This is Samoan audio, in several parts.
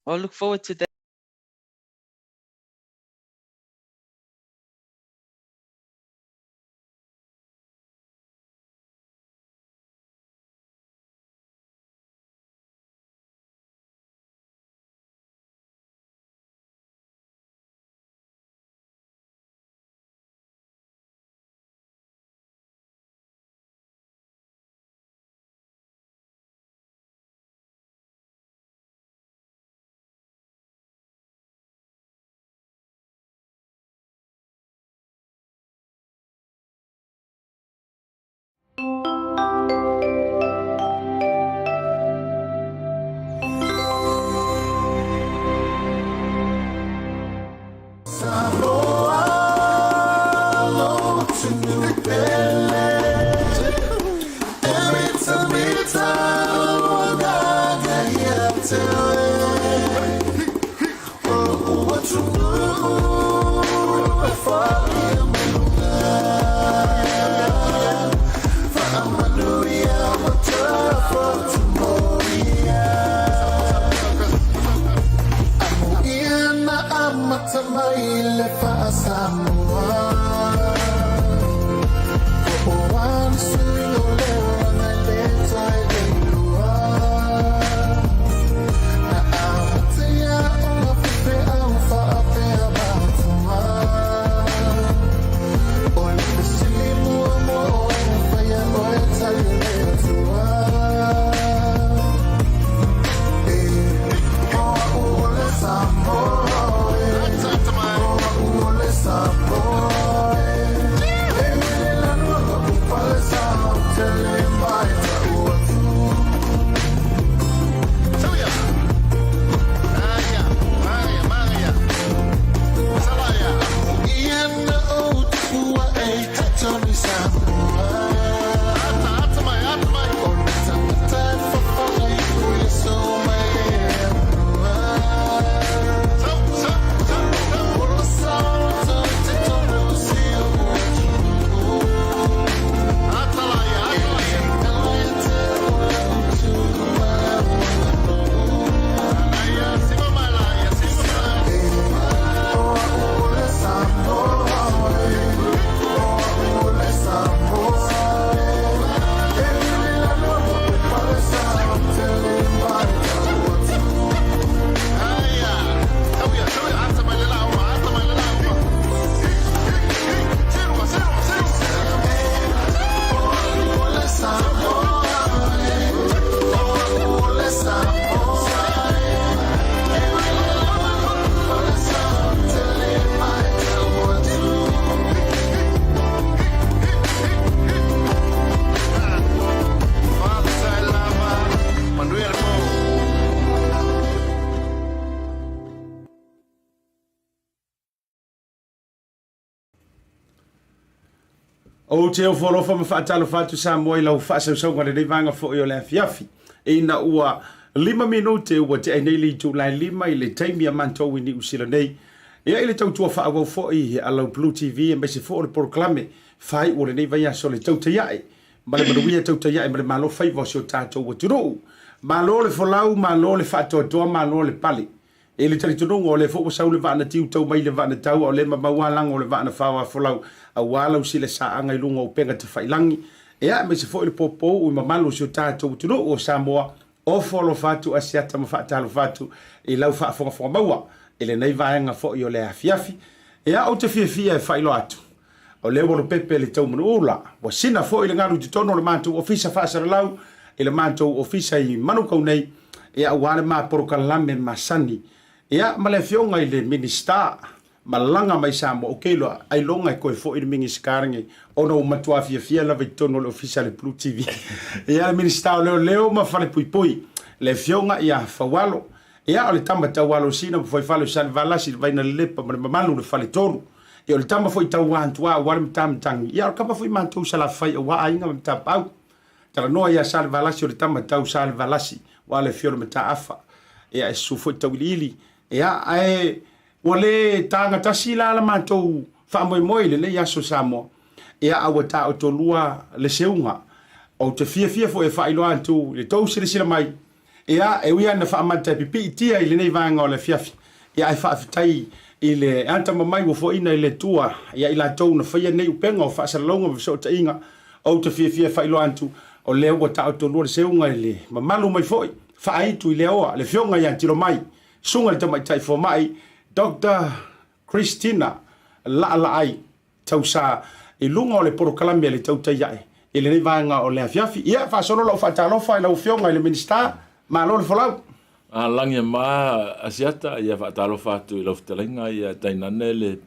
Well, look forward to that. Ou te ofo alofa ma faatalofa atu Samoa i lau faasausauga i lenei vaega foi o le afiafi. Ina ua 5 minute ua tea ai nei le itula e 5 i le taimi a matou i Niu Sila nei. Ia i le tautua faaauau foi a lau Blue TV aemaise foi o le polokalame faaiu o lenei vaiaso le tautai ae ma le manuia tautai ae ma le malo faiva o si o tatou atunuu. Malo le folau, malo le faatoatoa, malo le pale. I le talitonuga o lea foi ua sau le vaa na tiu tau mai le vaa na tau a o lea mamau a lago o le vaa na fao a folau aua lau silesaaga i luga o upega tafailagi ea aemaise foi le poupou i mamalu o si o tatou atunuu o Samoa. Ofo alofa atu Asiata ma faatalofa atu i lau faafogafoga maua i lenei vaega foi o le afiafi. Ea ou te fiafia e faailoa atu o lea ua lopepe le Taumanuula ua sina foi le galu i totonu o le matou ofisa faasalalau i le matou ofisa i Manukau nei, ia aua le ma polokalame masani ia ma le afioga i le Minisita malaga mai Samoa. Ou te iloa ailoga e toe foi le Minisita lenei ona ua matua fiafia lava i totonu o le ofisa a le Blue TV. Ia le Minisita o Leoleo ma Falepuipui le afioga ia Faualo. Ia o le tama taualo o Sina ma Fuaifale o Salevalasi le Vaina Lelepa ma le mamalu o le Faletolu. Ia o le tama foi tauā antuā aua le Matamatagi. Ia o le kama foi matou Salafai aua aiga ma Matapau. Talanoa ia Salevalasi o le tama tau Salevalasi aua le afio o le Mataafa. Ia e susu foi Tauiliili. Ia ae ua le taga tasi la la matou faamoemoe i lenei aso Samoa. Ia a ua taotolua le seuga. Ou te fiafia foi e faailoa atu i le tou silasila mai. Ia, e ui lava ina faamata e pipiitia i lenei vaega o le afiafi, ia ae faafetai i le atamamai ua foaina e le Atua ia i latou na faia nei upega o faasalalauga ma fesootaiga. Ou te fiafia e faailoa atu, o lea ua taotolua le seuga i le mamalu mai foi, faaitu i Leaoa, le Afioga ia Tilomai, Susuga i le Tamaitai Fomai, Doctor Christina Laalaai Tausa, i luga o le polokalame a le Tautai Ae i lenei vaega o le afiafi. Ia, faasolo lau faatalofa i lau Afioga i le Minisita, malo le folau. Lagi e ma Asiata, ia faatalofa atu i lau fetalaiga, ia tainane le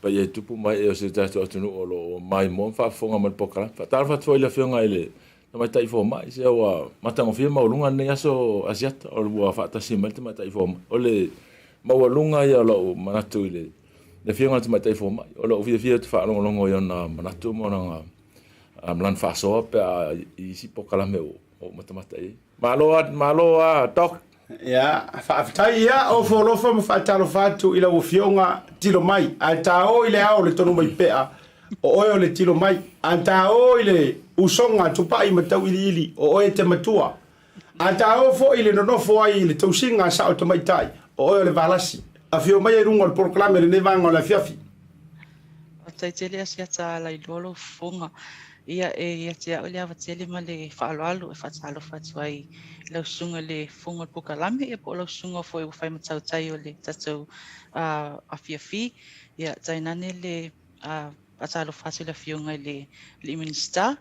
paia e tupu ma ee o si o tatou atunuu o lo o maimoa ma faafofoga mai i le polokalame. Faatalofa atu foi i le Afioga i le Tamaitai Fomai, se ua matagofie maualuga lenei aso Asiata, ua faatasi mai le Tamaitai Fomai. O le maualuga ia o lou manatu i le Afioga i le Tamaitai Fomai, o lou fiafia ou te faalogologo i ona manatu ma lana faasoa pe a i isi polokalame ua ou matamata i ai. Malo a, malo a, Doc. Ia, faafetai. Ia, ofo alofa ma faatalofa atu i lau Afioga, tilo mai. Ae taō i le ao le tonu mai pea, o oe o le tilo mai. Ae taō i le usoga tupai ma tauiliili, o oe e te matua. Ae taō foi i le nonofo ai i le tausiga a sao tamaitai, o oe o le valasi. Afio mai ai i luga o le polokalame i lenei vaega o le afiafi. Faafetai tele Asiata Alailoa lou fofoga. Ia, e ia te au le ava tele ma le faaaloalo e faatalofa atu ai i lau susuga i le fofoga o le polokalame, ia po o lau susuga foi ua fai ma tautai o le tatou afiafi. Ia, tainane le faatalofa atu i le Afioga i le Alii Minisita.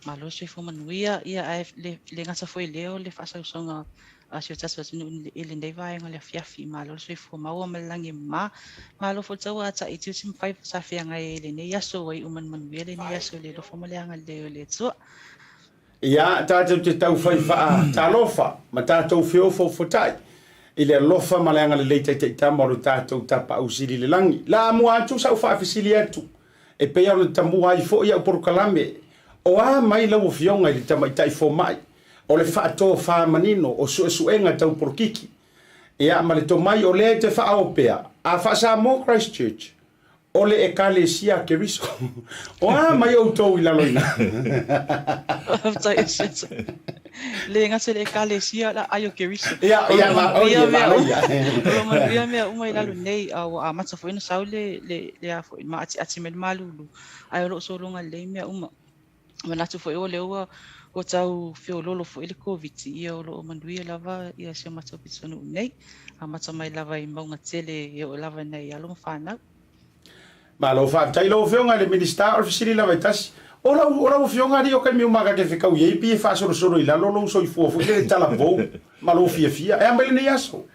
Malo le soifua manuia. Ia, ae le gata foi i lea o le faasausauga a si o tatou atunuu i lenei vaega o le afiafi. Malo le soifua maua ma le lagi e mama. Malo foi le taua a taʻi tiute ma faiva sa feagai ai i lenei aso ua iu manumanuia lenei aso i le alofa ma le agalelei o le Atua. Ia, tatou te taufai faatalofa ma tatou feofoofotai i le alofa ma le agalelei taitaitama o lo tatou Tapaau Sili i le lagi. La mua atu sa ou faafesili atu, e pei ona tamua ai foi au polokalame, o a mai lau Afioga i le Tamaitai Fomai o le faatofa manino o suesuega tau polokiki, ia, ma le tomai o lea e te faaoo pea, a faa-Samoa Christchurch, o le Ekalesia a Keriso. O a mai outou i lalo i ina? Faafetai Asiata. Le gata i le Ekalesia, la ai o Keriso. Ia, ia, ma, o ia, ma, ia. O lo manuia mea uma i lalo nei, a ua amata foi ona sau le, le, le a foi, maatiati mai le malulu, ae o lo o sologa lelei mea uma. Manatu foi o lea ua ua tau feololo foi le Koviti, ia o lo o manuia lava ia si o matou pitonuu nei, amata mai lava i mauga tele e oo lava i nai alo ma fanau. Malo faafetai lau Afioga i le Minisita, o le fesili lava e tasi, o lau, o lau Afioga alii o kaimi uma ka ke fekau iai pi e faasolosolo i lalo lou soifua foi lele talavou ma lou fiafia, e a mai lenei aso?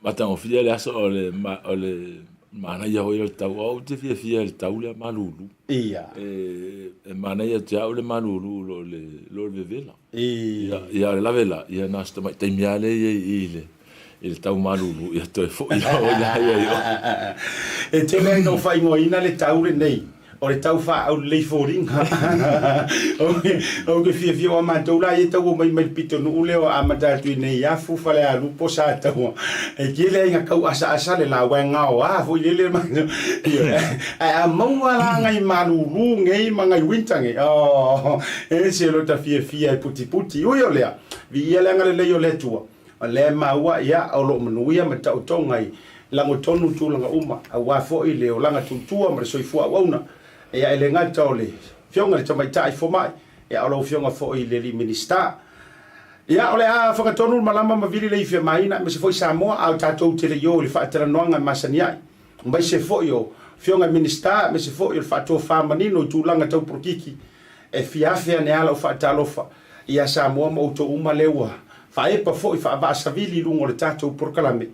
Matagofie le aso o le, o le manaia foi o le tau. Ou te fiafia i le tau lea malulu. Ia. E manaia te au le malulu lo le, lo le vevela. Ia. Ia, o le lave la, ia na o se tamai taimi lava lea i ai i le, i le tau malulu, ia toe foi lava ia ia i o. E tele ai na ou faaigoaina le tau lenei. O le tau faaulelei foliga. Ou te fiafia aua matou la ia e tau omai mai le pitonuu lea ua amata atu i nei Afu, Falealupo, Sataua. E tele ai ina tau asaasa le la aua e gaoa foi lele ae a maua la ngai malulu nei ma ngai winter nei, oh, e ese lota fiafia e putiputi. Ui o lea, viia le agalelei o le Atua, o lea e maua ia o lo o manuia ma taotoga i lagotonu tulaga uma, aua foi le olaga tutua ma le soifua auauna. Ia, e le gata o le Afioga i le Tamaitai Fomai, ia o lau Afioga foi i le Alii Minisita. Ia, o le a fagatonu le malama ma vili le ifi a Maina, aemaise foi Samoa, a o tatou te le i o i le faatalanoaga e masani ai, aemaise foi o Afioga i Minisita, aemaise foi o le faatofa manino i tulaga tau polokiki, e fia afe ane lava lau faatalofa ia Samoa ma outou uma lea ua faaepa foi faavaasavili i luga o le tatou polokalame.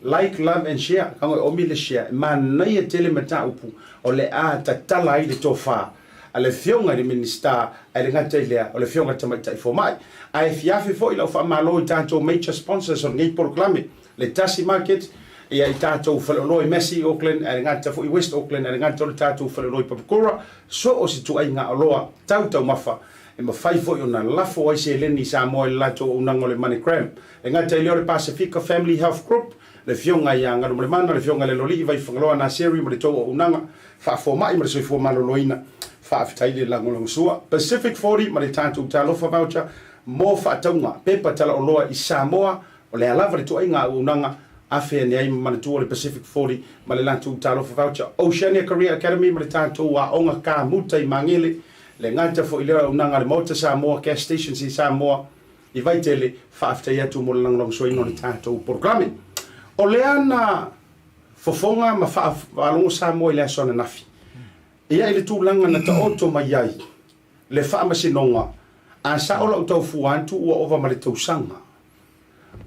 Like, love and share, kago e omi le share, e manaia tele mataupu o le a tatala ai le tofa a le Afioga i le Minisita, ae le gata i lea, o le Afioga i le Tamaitai Fomai. Ae fiafi foi lau faamalo i tatou major sponsors o lenei polokalame, le Tasi Market, ia i tatou faleoloa i Massey, Auckland, ae le gata foi i West Auckland, ae le gata o le tatou faleoloa i Papakura, so o se tuaiga oloa tau taumafa e mafai foi ona lafo ai seleni i Samoa i le latou auaunaga o le MoneyGram. E gata i lea o le Pasefika Family Health Group, le Afioga ia Galumalemana, le Afioga i le Lolii Vaifagaloa Naseri ma le tou auaunaga faafomai ma le soifua maloloina. Faafetai le lagolagosua. Pacific 40 ma le tatou Talofa Voucher. Mo faatauga pepa talaoloa i Samoa, o le a lava le tuaiga auaunaga, afe ane ai ma manatua le Pacific 40 ma le latou Talofa Voucher, Oceania Career Academy ma le tatou aoga kamuta i Magele, le gata foi lea o auaunaga a le Maota Samoa Gas Stations i Samoa i Vaitele, faafetai atu mo le lagolagosoaina o le tatou polokalame. O lea na fofoga ma faalogo Samoa i le aso ananafi, ia i le tulaga na taoto mai ai le faamasinoga, a sao lau tau fua atu ua ova ma le tausaga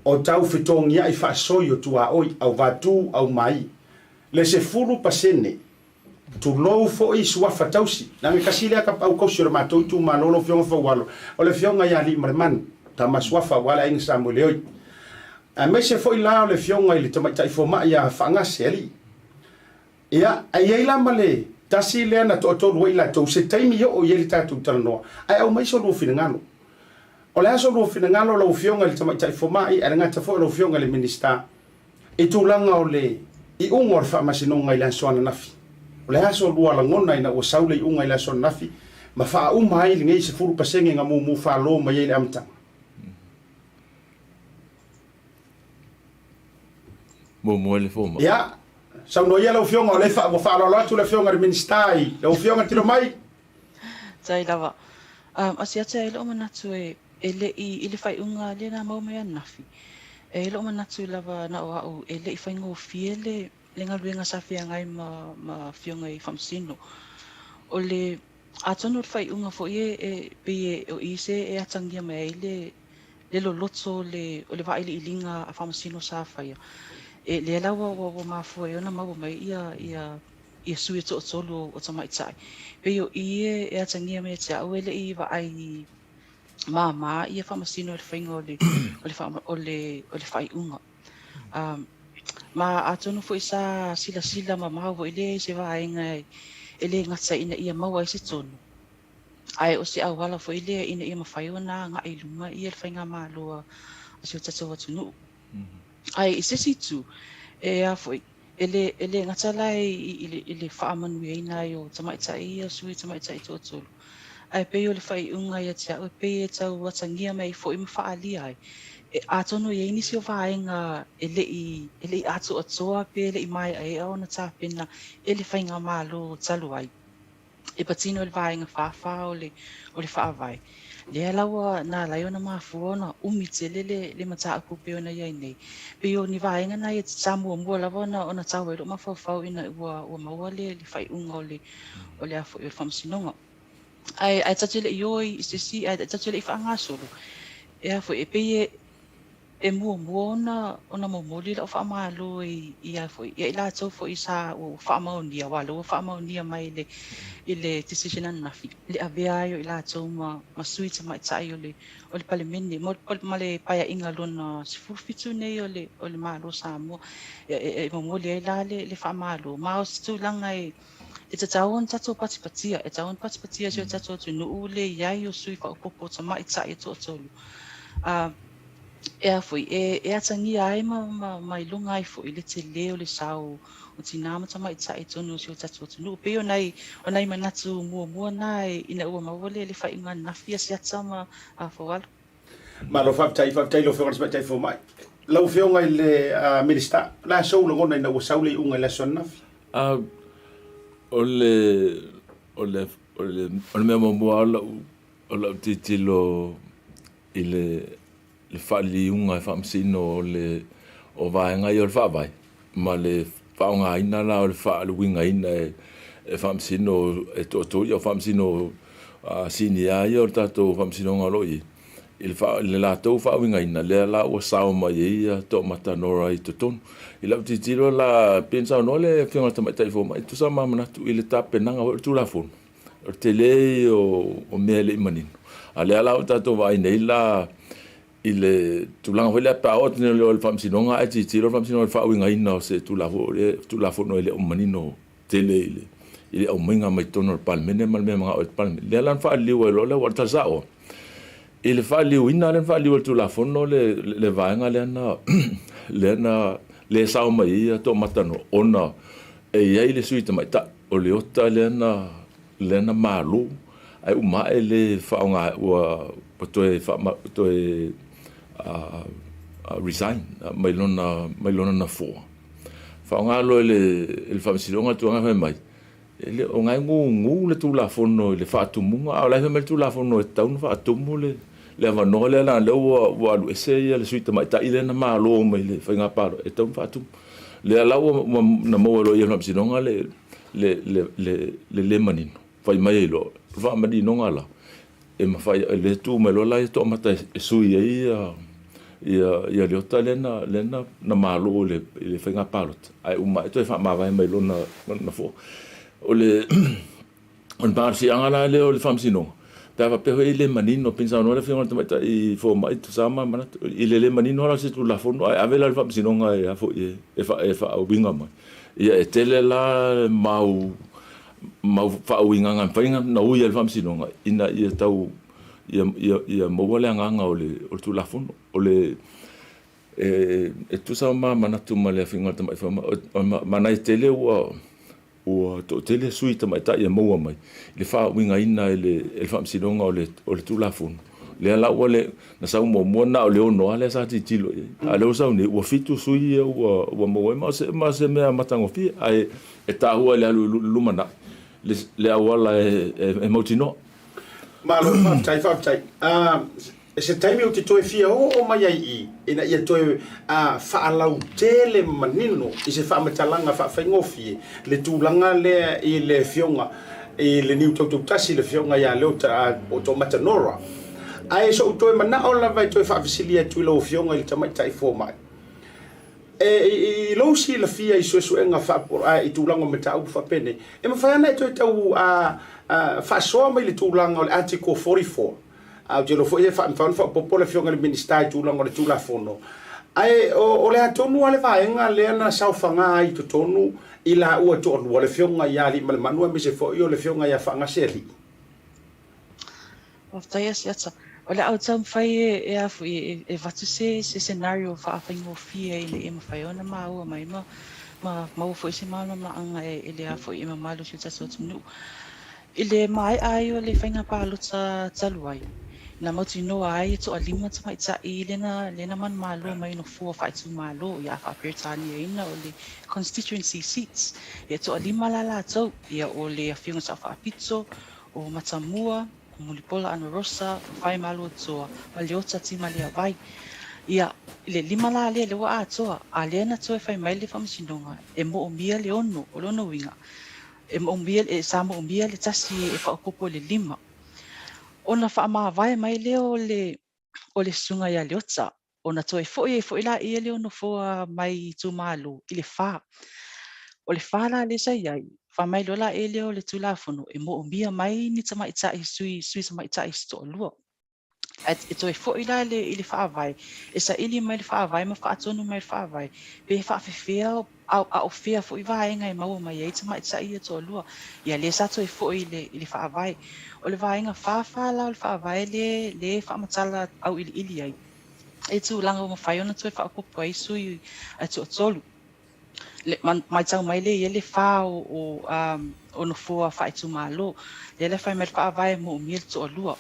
o tau fetogiai faasoi o tuaoi au vatu au mai le 10%, tulou foi suafa tausi, leaga e tasi lea au kausi o le matou itumalo lau Afioga Faualo, o le Afioga ia Aliimalemanu, tama suafa aua le Aiga Samoeleoi, aemaise foi la o le Afioga i le Tamaitai Fomai ia Faagase Alii. Ia, ae i ai la ma le tasi lea na toatolu ai latou, se taimi i oo i ai le tatou talanoa, ae aumai so lua finagalo. O le a so lua finagalo lau Afioga i le Tamaitai Fomai, ae le gata foi o lau Afioga i le Minisita, i tulaga o le iuga o le faamasinoga i le aso ananafi? O le a so lua lagona ina ua sau le iuga i le aso ananafi ma faauma ai lenei 10% na mumu falo mai ai i le amataga? Muamua i le fomai. Ia, saunoa ia lau Afioga, o lea ua faaaloalo atu le Afioga i le Minisita i lau Afioga tilo mai. Tai lava. Asiasi ai lou manatu e e le i i le faaiuga lea na maua mai ananafi. E i ai lou manatu lava na o au e le i faigofie le le galuega sa feagai ma ma Afioga i Faamasino. O le atonu o le faaiuga foi e e pei e o i se e atagia mai ai le le loloto o le, o le vailiiliga a Faamasino sa faia. E, lea la ua, ua, ua mafua ai ona maua mai ia, ia, ia sui e toatolu o, o tamaitai. Pei o i e, e atagia mai ia te au e le i vaai māmā ia Faamasino i le faiga o le, o le, o le, o le faaiuga. Um, ma atonu foi sa silasila mamao foi lea i se vaega e, e le gata ina ia maua ai se tonu, Ae o se auala foi lea ina ia mafai ona agai i luma ia le faigamalo a si o tatou atunuu. Ae i se isi itu, e a foi, e le, e le gata la i, i, le, i le faamanuiaina ai o tamaitai ia, sui tamaitai toatolu, ae pei o le faaiuga ia te au e pei e tau atagia mai ai foi ma faaalia ai, e, atonu e i ai nisi o vaega e le i, e le i atoatoa pe le i maeaea ona tapena e le faigamalo talu ai. e patino i le vaega 44 o le, o le Faavae. Lea la ua na ala ai ona mafua ona umi tele le, le mataupu pei ona i ai nei. Pei o ni vaega na ia sa muamua lava ona, ona tau ai lou mafaufau ina ua, ua maua le, le faaiuga o le, o le a foi o le Faamasinoga. Ae, ae tatou te le i o i se isi, ae tatou te le i faagasolo, e a foi, e pei e, E muamua ona ona momoli lau faamalo i i a foi ia i latou foi sa ua faamaonia aua o lea ua faamaonia mai i le i le decision ananafi le avea ai o i latou ma ma sui tamaitai o le o le Palemene mo ma le Paeaiga lona 17 nei o le o le Malo o Samoa. E e momoli ai la le le faamalo ma o se tulaga e e tatau ona tatou patipatia, e tatau ona patipatia e si o tatou atunuu le i ai o sui faaopoopo tamaitai e toatolu. E a foi, e, e atagia ai ma, ma, ma iloga ai foi le tele o le sao o tinā ma tamaitai i totonu o si o tatou atunuu. Pei o nai, o nai manatu muamua na ina ua maua le, le faaiuga ananafi a Siata ma Faualo. Malo faafetai, faafetai i lau Afioga i le Tamaitai Fomai. Lau Afioga i le Minisita, o le a sou lagona ina ua sau le iuga i le aso ananafi? O le, o le, o le, o le mea muamua o lau, o lau tilotilo i le le faaliliuga e faamasino o le o vaega ia o le Faavae ma le faaaogaina la o le faaluigaina e e faamasino e toatolu ia o faamasino sinia ia o le tatou faamasinoga o lo o i ai i le faa, le latou faauigaina lea la ua sao mai ai ia Toomata Nora i totonu. I lau tilotilo la, pei ona saunoa le Afioga i le Tamaitai Fomai, e tusa ma manatu i le tapenaga foi o le Tulafono, O le tele ia o mea e le i manino. A o lea la ua tatou vaai nei la i le tulaga foi lea pe a oo atu nei loa i le Faamasinoga ae tilotilo le Faamasinoga i le faauigaina o se Tulafono e le o manino tele i le i le aumaiga mai totonu o le Palemene ma le mea e manao ai le Palemene. Lea la na faaliliu ai loa lea, aua o le tala sao lava, i le faaliliuina lea na faaliliu e le Tulafono le le vaega lea na lea na le sao mai ai ia Toomata Noa ona e i ai le sui tamaitai O le ota lea na, lea na malo, ae uma ae le faaaoga, ua ua toe faama, toe resign mai lona, mai lona nofoa. Faaaoga loa e le, e le Faamasinoga le tulaga fai mai, e le o na e gugu le Tulafono i le faatumuga, a o la e fai mai le Tulafono e tatau ona faatumu le, le avanoa lea leaga o lea ua, ua alu ese ia le sui tamaitai lea na malo mai le faiga palota, e tatau ona faatumu. Lea la ua, ua na maua loa i le Faamasinoga le, le, le, le, le le manino, fai mai ai loa, o le faamaninoga la, e mafai, e le tu mai loa la ia toamata e sui ai ia, ia, ia Leota lea na, lea na, na malo i le, i le faiga palota, ae uma ae toe faamavae mai lona, lona nofoa. O le, o le malosiaga la lea o le Faamasinoga, pe a faapea foi e le manino, pei ona saunoa le Afioga i le Tamaitai Fomai, tusa ma manatu, i le le manino la o se Tulafono, ae ave la i le Faamasinoga e a foi e, e faauiga mai. Ia e tele la mau mau faauigaga e mafai ona ui ai le Faamasinoga ina ia tau ia, ia, ia maua le agaga o le, o le Tulafono. O le, e, e tusa ma manatu ma le Afioga i le Tamaitai Fomai, manaia tele ua Ua toatele sui tamaitai e maua mai i le faauigaina e le, e le Faamasinoga o le, o le Tulafono. Lea la ua le, na sau muamua na o le ono lava lea sa tilotilo i ai. A o lea ua sau nei, ua fitu sui ia ua, ua maua ai, ma o se, ma o se mea matagofie, ae e tahua i le alu i lumanai le, le auala e, e, e mautinoa. Malo, faafetai, faafetai. Ah, se taimi ou te toe fia oo mai ai i ina ia toe faalautele ma manino i se faamatalaga faafaigofie le tulaga lea i le Afioga i le Niu Tautautasi, le Afioga ia Leota po o Toomata Nora. Ae so'u toe manao lava e toe faafesili atu i lau Afioga i le Tamaitai Fomai, E i lou silafia i suesuega i tulaga o mataupu faapenei, e mafai ona e toe tau faasoa mai le tulaga o le Article 44. A ou te iloa foi e mafai ona faaopoopo le Afioga i le Minisita i tulaga o le Tulafono. Ae o le a tonu lava le vaega lea na saofaga ai i totonu i laua e toalua, le Afioga ia Aliimalemanu aemaise foi o le Afioga ia Faagasealii? Faafetai Asiata. O le a ou taumafai e, e a foi, e, e avatu se, se scenario faafaigofie ina ia mafai ona maua mai ma, ma maua foi se malamalamaaga e, e le a foi e mamalu o si o tatou atunuu. I le maea ai o le faiga palota talu ai, na mautinoa ai e toalima tamaitai lea na, lea na manumalo mai nofoa faaitumalo, ia faa-Peretaniaina o le constituency seats. Ia toalima la latou, ia o le Afioga Sao Faapito, o Matamua, o Mulipola Anarosa, o Faimalotoa, ma Leota Timaleavai. Ia, i le lima la lea, lea ua atoa, a lea na toe fai mai le Faamasinoga, e moomia le ono, o lona uiga, e moomia, e, sa moomia le tasi e faaopoopo i le lima. Ona faamavae mai lea o le, o le susuga ia Leota, ona toe foi ai foi laia lea o nofoa mai itumalo i le fa. O le fa la lea sa i ai, fai mai loa laia lea o le Tulafono e moomia mai ni tamaitai sui, sui tamaitai se toalua. Ae e toe foi la le, i le faavae, e saili mai le faavae ma faatonu mai le faavae, pe faafefea a, a o fea foi vaega e maua mai ai tamaitai ia toalua. Ia lea sa toe foi i le, i le faavae. O le vaega fa fa la o le faavae lea, lea e faamatala auiliili ai, e tulaga ua mafai ona toe faaopoopo ai sui a toatolu. Le, matau mai lea i ai le fa o, o, um, o nofoa faaitumalo. Lea la fai mai le faavae moomia le toalua.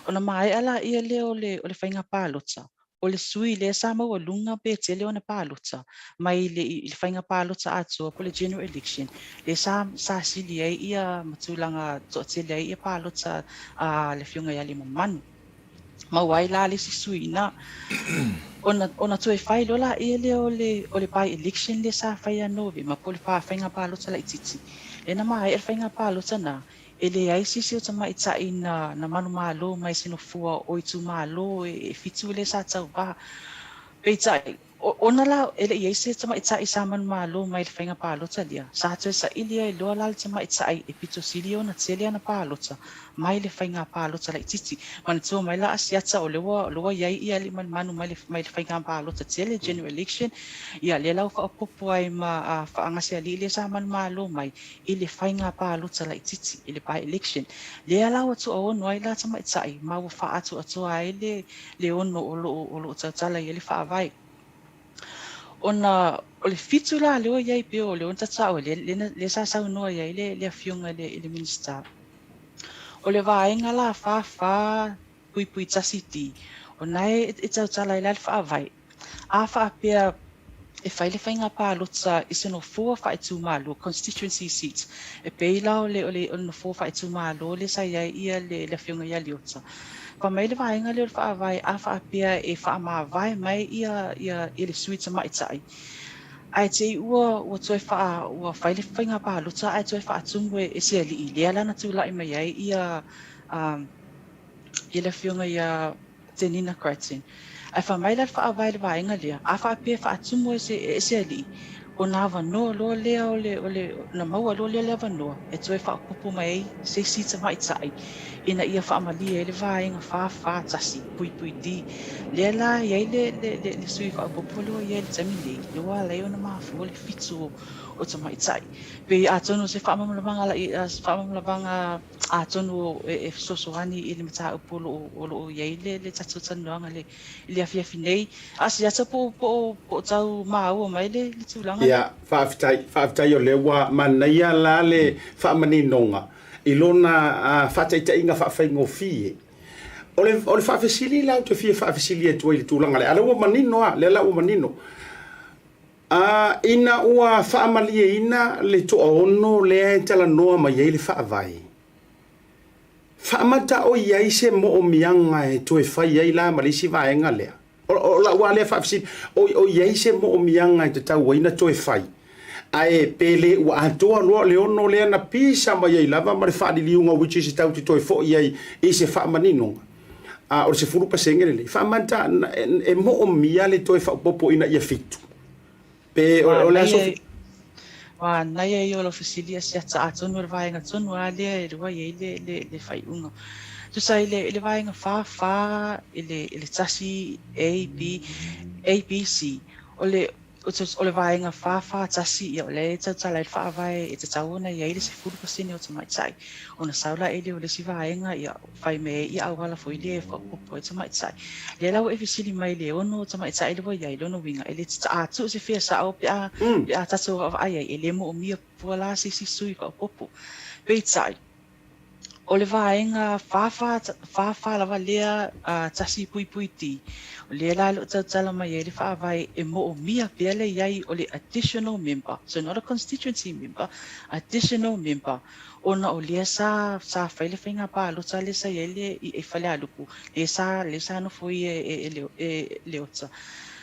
Ona maea laia lea o le, o le faiga palota, o le sui lea sa maualuga pe tele ona palota mai le, i le faiga palota atoa po o le general election, lea sa, sa sili ai ia ma tulaga toatele ai ia palota a le Afioga ia Aliimalemanu. Maua ai la le isi sui ina. Ona, ona toe fai loa laia lea o le, o le by-election lea sa fai ia Novema po o le faiga palota laitiiti. Lea na maea le faiga palota na, e leai se isi o tamaitai na, na manumalo mai se nofoa o itumalo e, e fitu lea sa tauva. Peitai, Ona la e le i i ai se tamaitai sa manumalo mai i le faiga palota lea, sa toe saili ai loa la le tamaitai e pito sili ona tele ana palota mai le faiga palota laitiiti. Manatua mai la Asiata o lea ua, lea ua i ai ia Aliimalemanu mai le, mai le faiga palota tele, general election, ia lea la ua faaopoopo ai ma Faagasealii lea sa manumalo mai i le faiga palota laitiiti, i le by-election. Lea la ua tuaono ai la tamaitai ma ua faaatoatoa ai le, le ono o lo o lo o tautala i ai le faavae. Ona o le fitu la lea ua i ai pei o lea ua tatao lea, lea sa saunoa i ai le, le Afioga i le, i le Minisita. O le vaega la fa fa puipui tasi D, o na e e tautala ai la le Faavae. A faapea e fai le faiga palota i se nofoa faaitumalo, constituency seats, e pei la o le o le o le nofoa faaitumalo lea sa i ai ia le le Afioga ia Leota. Fai mai le vaega lea o le Faavae a faapea e faamavae mai ia ia ia le sui tamaitai, ae te i ua ua toe faa ua fai le faiga palota ae toe faatumu e e se alii, lea la na tulai mai ai ia ia le Afioga ia Tenina Crichton. Ae fai mai la le Faavae i le vaega lea, a faapea e faatumu e se, e se alii, ona avanoa loa lea o le, o le, ona maua loa lea o le avanoa e toe faaopoopo mai ai se isi tamaitai ina ia faamalie ai le vaega 441 puipui D. Lea la e i ai le, le, le, le sui faaopoopo lea ua i ai i le taimi nei, lea ua ala ai ona mafua le fitu o, o tamaitai. Pei atonu o se faamalamalamaga, se faamalamalamaga Atonu e fesoasoani i le mataupu o lo o i ai le tatou talanoaga i le afiafi nei. A se ata po o tau maua mai le tulaga lea? Ia, faafetai, faafetai o lea ua manaia la le faamaninoga i lona faataitaiga faafaigofie. O le, o le faafesili la ou te fia faafesili atu ai i le tulaga lea, a o lea ua manino lava, lea la ua manino. A ina ua faamalieina le toaono lea e talanoa mai ai le Faavae, faamata o i ai se moomiaga e toe fai ai la ma le isi vaega lea? O lau lava lea faafesili, o i ai se moomiaga e tatau ai ona toe fai? Ae pe le ua atoa loa le ono lea na pisa mai ai lava ma le faaliliuga which is e tatou te toe foi ai i se faamaninoga? A o le 10% lenei, faamata e moomia le toe faaopoopo ina ia fitu. Pe o le aso fitu. Manaia ia o lau fesili a siata atonu o le vaega tonu lava lea e lua i ai le, le, le faaiuga. Tusa i le, i le vaega 4, 4, i le, i le 1, A, B, A, B, C, o le, O le vaega 441, ia o lea e tautala ai le Faavae e tatau ona i ai le 10% o tamaitai. Ona sau la lea o le isi vaega, ia fai mai ai ia auala foi lea e faaopoopo ai tamaitai. Lea la ua e fesili mai i le ono o tamaitai lea ua i ai, lona uiga e le a tuu se fea sao pe a pe a tatou vaavaai ai, e le moomia fua la se isi sui faaopoopo. Peitai, O le vaega 44 lava lea 1.D, o lea la o lo o tautala mai ai le Faavae e moomia pea le i ai o le additional member, so not a constituency member, additional member, ona o lea sa sa fai le faiga palota lea sa i ai le i Falealupo, lea sa lea sa nofoia e Leota,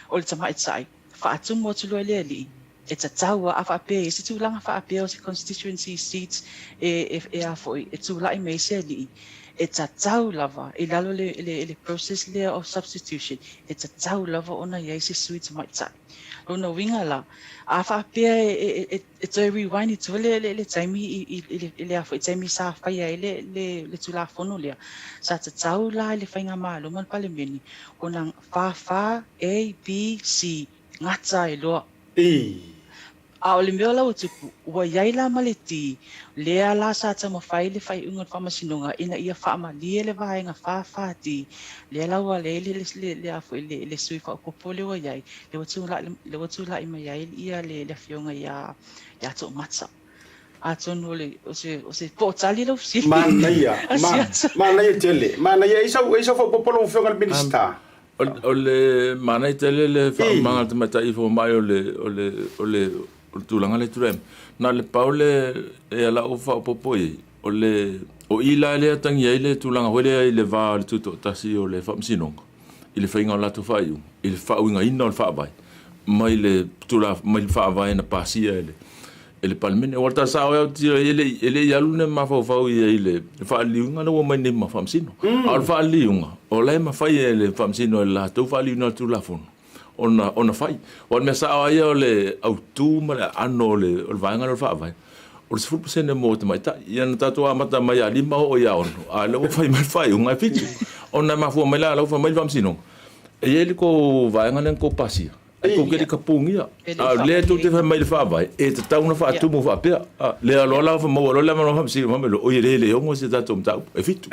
o le tamaitai. Faatumu atu loa e le alii, e tatau a, a faapea e i ai se tulaga faapea o se constituency seat e, e, e a foi, e tulai mai ai se alii, e tatau lava i lalo le, le, le process lea of substitution, e tatau lava ona i ai se sui tamaitai. Lona uiga la, a faapea e, e, e, e toe rewind i tua le, le, le taimi i, i, i le, i le a foi taimi sa faia ai le, le, le Tulafono lea, sa tatau la i le Faigamalo ma le Palemene ona 44 A, B, C, gata ai loa. E. A o le mea la ua tupu, ua i ai la ma le D, lea la sa taumafai le faaiuga o le Faamasinoga ina ia faamalie le vaega 44D, lea la ua leai le, le, le, a foi, le, le sui faaopoopo lea ua i ai, lea ua tulai, lea ua tulai mai ai ia le, le Afioga ia, ia Toomata. Atonu o le, o se, o se po o tali lau fesili. Manaia, ma, manaia tele. Manaia, e i sau, e i sau faaopoopo lau Afioga i le Minisita? O le manaia tele le faaumaga a le tamaitai fomai o le, o le, o le, o le tulaga lea e tulai mai. Na o le pau le e lau faaopoopo i ai, o le, o i la lea e atagia ai le tulaga foi lea i le va o le tutoatasi o le Faamasinoga i le faiga o latou faaiuga, i le faauigaina o le Faavae mai le tula, mai le Faavae na pasia e le, e le Palemene. Aua o le tala sao e autilo e le, e le i alu le mafaufau i ai i le faaliliuga lea ua omai nei ma Faamasino. A o le faaliliuga, o la e mafai e le Faamasino e le latou faaliliuina o le Tulafono ona, ona fai. Aua o le mea sao lava ia o le autu ma le aano o le, o le vaega lea o le Faavae, o le 10% mo tamaitai. Ia na tatou amata mai ia 5 oo ia 6, a o lea ua fai mai le faaiuga e 7. Ona e mafua mai la, o la ua fai mai le Faamasinoga, e i ai le tou vaega lea na tou pasia, Ai tou te le kapugia. A o lea tou te fai mai i le Faavae, e tatau ona faatumu faapea. Lea loa la maua loa le avanoa faamasino fai mai loa, oi e le le ono si a tatou mataupu, e fitu.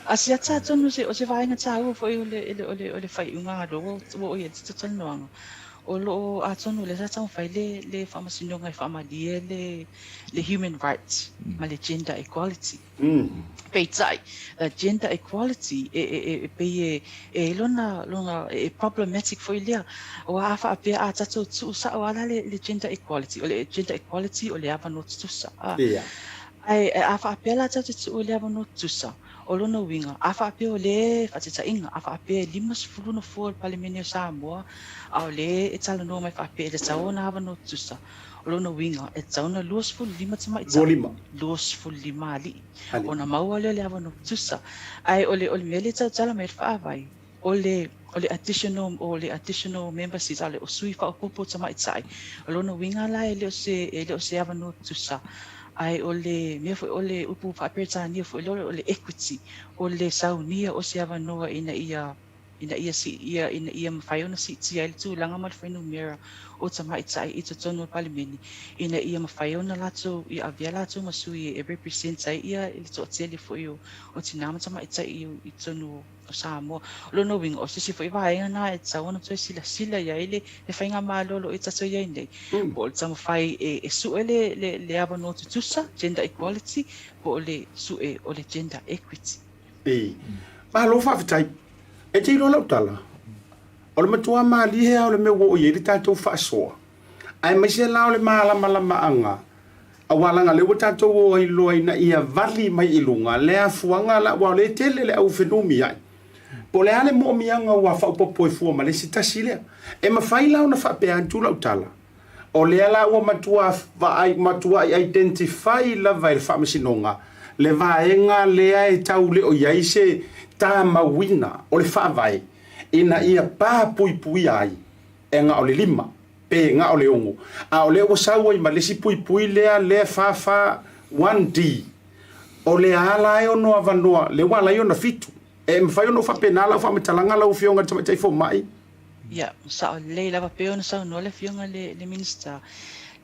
A si ata atonu o se, o se vaega taua foi o le, o le, o le faaiuga a loa ua oo i ai le talanoaga. O lo o atonu o lea sa taumafai le le Faamasinoga e faamalie le le human rights ma le gender equality. Peitai, the gender equality e e e pei e e i ai lona lona e problematic foi lea aua a faapea a tatou tuu sao lava la le le gender equality, o le gender equality o le avanoa tutusa. Ae a faapea la tatou te tuu i le avanoa tutusa, O lona uiga, a faapea o le faataitaiga, a faapea e 50 nofoa o le Palemene o Samoa, a o le e talanoa mai faapea e tatau ona avanoa tutusa, o lona uiga, e tatau ona 25 tamaitai, 25 alii, ona maua lea o le avanoa tutusa. Ae o le, o le mea lea e tautala mai ai le Faavae, o le, o le additional, o le additional member seats, a o sui faaopoopo tamaitai. O lona uiga la e le o se, e le o se avanoa tutusa, ae o le mea foi, o le upu faa-Peretania foi lea o le equity, o le saunia o se avanoa ina ia, ina ia ia, ina ia mafai ona siitia ai le tulaga ma le fuainumera o tamaitai i totonu o le Palemene, ina ia mafai ona latou, ia avea latou ma sui e represent ai ia le toatele foi o, o tinā ma tamaitai i totonu o o Samoa. O lona uiga, o se isi foi vaega lena e tatau ona toe silasila i ai le faigamalo o lo o tatou i ai nei, po o le taumafai e sue le avanoa tutusa, gender equality, po o le sue o le gender equity. E. Malo faafetai. E te iloa lau tala, o le matua malie lava o le mea ua oo i ai le tatou faasoa, aemaise la o le malamalamaaga Aua leaga lea ua tatou o ai loa ina ia vali mai i luga le afuaga la, aua o lea e tele le au fenumiai. Po o le a le moomiaga ua faaopoopo ai fua ma le isi tasi lea. E mafai la ona faapea atu lau tala, o lea la ua matua vaai, matuai identify lava e le Faamasinoga le vaega lea e tau le o i ai se tamauina o le Faavae ina ia pa puipuia ai e na o le lima. Pe na o le ono, a o lea ua sau ai ma le isi puipui lea, lea fa fa 1D. O le a la e ono avanoa, lea ua ala ai ona fitu. E mafai ona ou faapena lau faamatalaga lau Afioga i le Tamaitai Fomai? Ia, sao lelei lava pei ona saunoa le Afioga i le Minisita,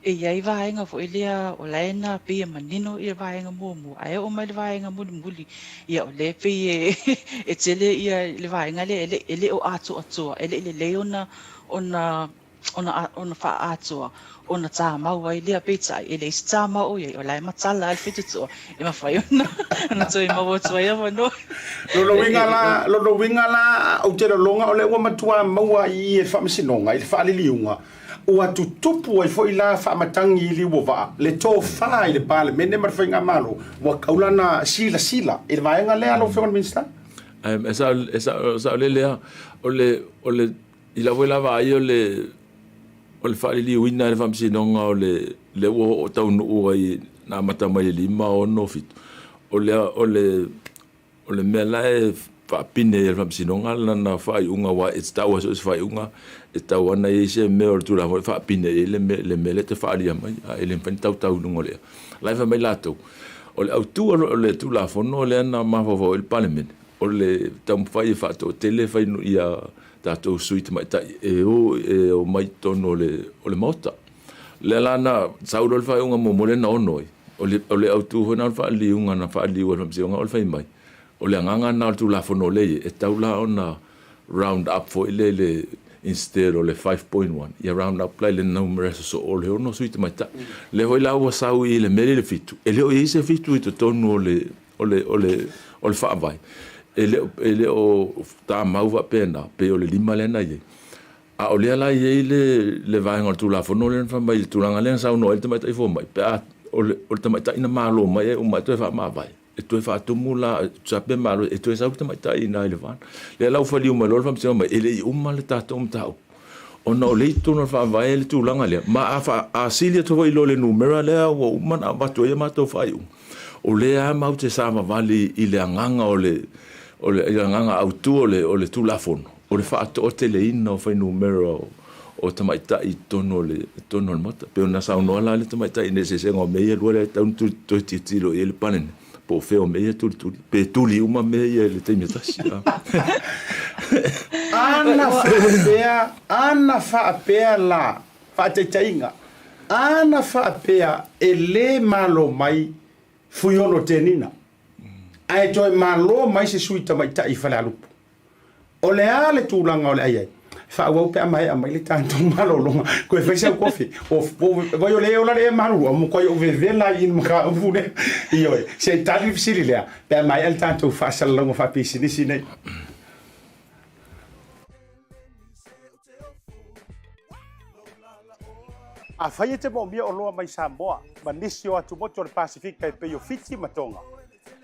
e i ai vaega foi lea o la e na pei e manino ia vaega muamua, ae oo mai le vaega mulimuli, ia o lea e pei e e tele ia le vaega lea e le o atoatoa, e le i lelei ona ona ona ona faaatoa, ona tāmau ai lea, peitai, e leai se tāmau o i ai, o la e matala lava le faitotoa e mafai ona ona toe maua atu ai avanoa. Lona uiga la, lona uiga la, ou te lagona o lea ua matua maua i i e le Faamasinoga i le faaliliuga, ua tutupu ai foi la faamatagi i liu o vaa le tofa i le Palemene ma le Faigamalo, ua tatau la ona silasila i le vaega lea lau Afioga i le Minisita? E saolele lava, o le, o le I lau foi la vaai o le o le faaliliuina e le Faamasinoga o le lea ua oo taunuu ai na amata mai le 5, 6, 7, o le o le o le mea la e faapine ai e le Faamasinoga lana faaiuga aua e tatau lava so o se faaiuga e tatau lava ona i ai se mea o le Tulafono e faapine ai le mea le mea lea e te faaalia mai a e le mafai ona tautau i luga o le ea. O la e fai mai latou, o le autu o le Tulafono lea na mafaufau ai le Palemene, o le taumafai e faatoatele fai ia tatou sui tamaitai e o e omai i totonu o le o le Maota. Lea la na sau loa le faaiuga muamua lea na ono ai, o le o le autu foi lena o le faaliliuga na faaliliu ai e le Faamasinoga o le fai mai, o le agaga lena o le Tulafono lea e i ai, e tatau la ona round up foi lele instead o le 5.1, ia round up la i le numera sosoo o le ono sui tamaitai. Lea foi la ua sau i le mea lea i le fitu, e le o i ai se fitu i totonu o le o le, o le, o le faavae, e le, e le o tamau faapena, pei o le lima lea na i ai. A o lea la e i ai le, le vaega o le Tulafono lea na fai mai i le tulaga lea na saunoa ai le tamaitai fomai, pe a o le, o le tamaitai na malo mai ae uma ae toe faamavae, e toe faatumu la, e tusa pe malo, e toe sau le tamaitai i ina i le va. Lea la ua faliu mai loa le Faamasinoga mai, e le i uma le tatou mataupu. Ona o lea i totonu o le Faavae le tulaga lea, ma a, fa, a sili atu foi i lo le numera lea ua uma ona avatu ai a matou faaiuga, o lea lava matou te savavali i le agaga o le, o le, i le agaga autu o le, o le Tulafono, o le faatoateleina o fuainumera o, o tamaitai i totonu o le, i totonu o le Maota. E pei ona saunoa la le tamaitai i le eseesega o mea ia e lua lea e tatau ona toe tilotilo i ai le Palemene, po o fea o mea ia e tulituli, pe tuli uma mea ia i le taimi e tasi. Ana faapea, ana faapea la, faataitaiga, ana faapea e le malo mai Fuiono Tenina, ae toe malo mai se sui tamaitai i Falealupo, o le a le tulaga o le a i ai? Faaauau pe a maea mai le tatou malologa, toe fai sau kofi. Vai o lea e ola le ea malulu, a matua ou vevela ai i le mataupu lea. Ioe, se i tali le fesili lea, pe a maea le tatou faasalalauga faapisinisi nei. Afai e te moomia oloa mai Samoa ma nisi o atumotu o le Pasefika e pei o Fiti ma Tonga,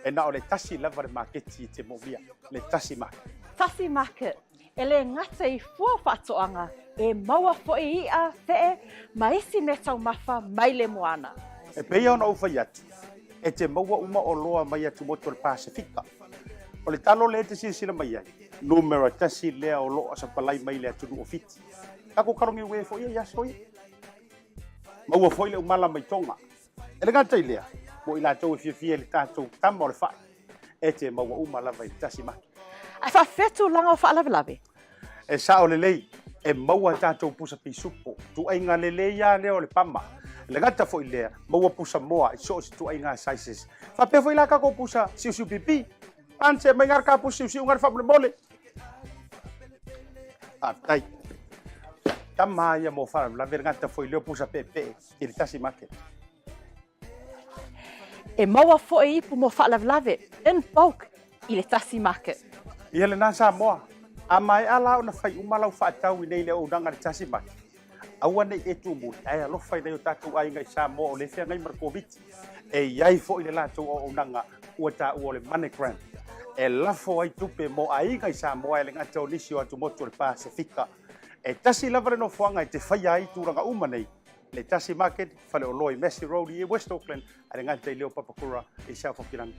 e na o le tasi lava le maketi e te moomia, le Tasi Market. Tasi Market, E le gata i fua faatoaga, e maua foi iʻa, feʻe, ma isi meataumafa mai le moana. E pei ona ou fai atu, e te maua uma oloa mai atumotu o le Pasefika. O le talo lea e te silasila mai ai, numera tasi lea o lo o sapalai mai le atunuu o Fiti. Tatou kalogiue foi ia i aso ia. Maua foi le umala mai Tonga. E le gata i lea, mo i latou e fiafia i le tatou tama o le fai, e te maua uma lava i le tasi maki. Ae faafefea tulaga o faalavelave? E sao lelei, e maua tatou pusa pisupo, tuaiga lelei lava lea o le pama. E le gata foi i lea, maua pusa moa i so o se tuaiga sizes. Faapea foi la tatou pusa siusiu pipi. Ante mai ngā ka pusa siusiu ngā faamolemole. Faafetai. Tama ia mo faalavelave le gata foi lea o pusa peepee i le tasi market. E maua foi ipu mo faalavelave in bulk i le tasi market. Ia lena Samoa, a maea la ona fai uma lau faatau i nei le auaunaga i le tasi market, aua ne i e tumuli ae alofa i nai o tatou aiga i Samoa o lea e feagai ma le Koviti. E i ai foi le latou auaunaga ua taua o le MoneyGram e lafo ai tupe mo aiga i Samoa e le gata o nisi o atumotu o le Pasefika. E tasi lava le nofoaga e te faia ai tulaga uma nei, le Tasi Market, faleoloa i Massey Road i West Auckland, a le gata i lea o Papakura i South Hokirangi.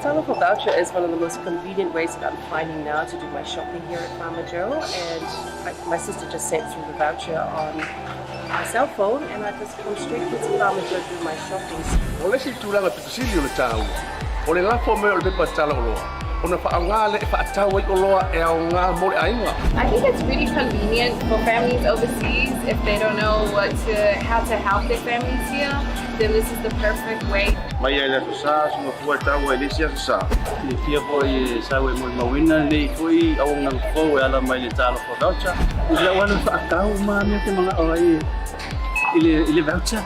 Talofa voucher is one of the most convenient ways that I'm finding now to do my shopping here at Farmer Joe. And I, my sister just sent through the voucher on my cell phone and I just come straight here to Farmer Joe to do my shopping. O le isi tulaga pito sili o le taua, o le lafo mai o le pepa tala oloa, ona faaaoga lea e faatau ai oloa e aoga mo le aiga. I think it's really convenient for families overseas if they don't know what to, how to help their families here, then this is the perfect way. Mai lava i le Aso Sa, se mafua e taua i le isi Aso Sa. Silafia foi e sau e molimauina lenei foi auaunaga fou e ala mai le Talofa Voucher. I lau alu faatau uma mea te manao ai i le i le voucher.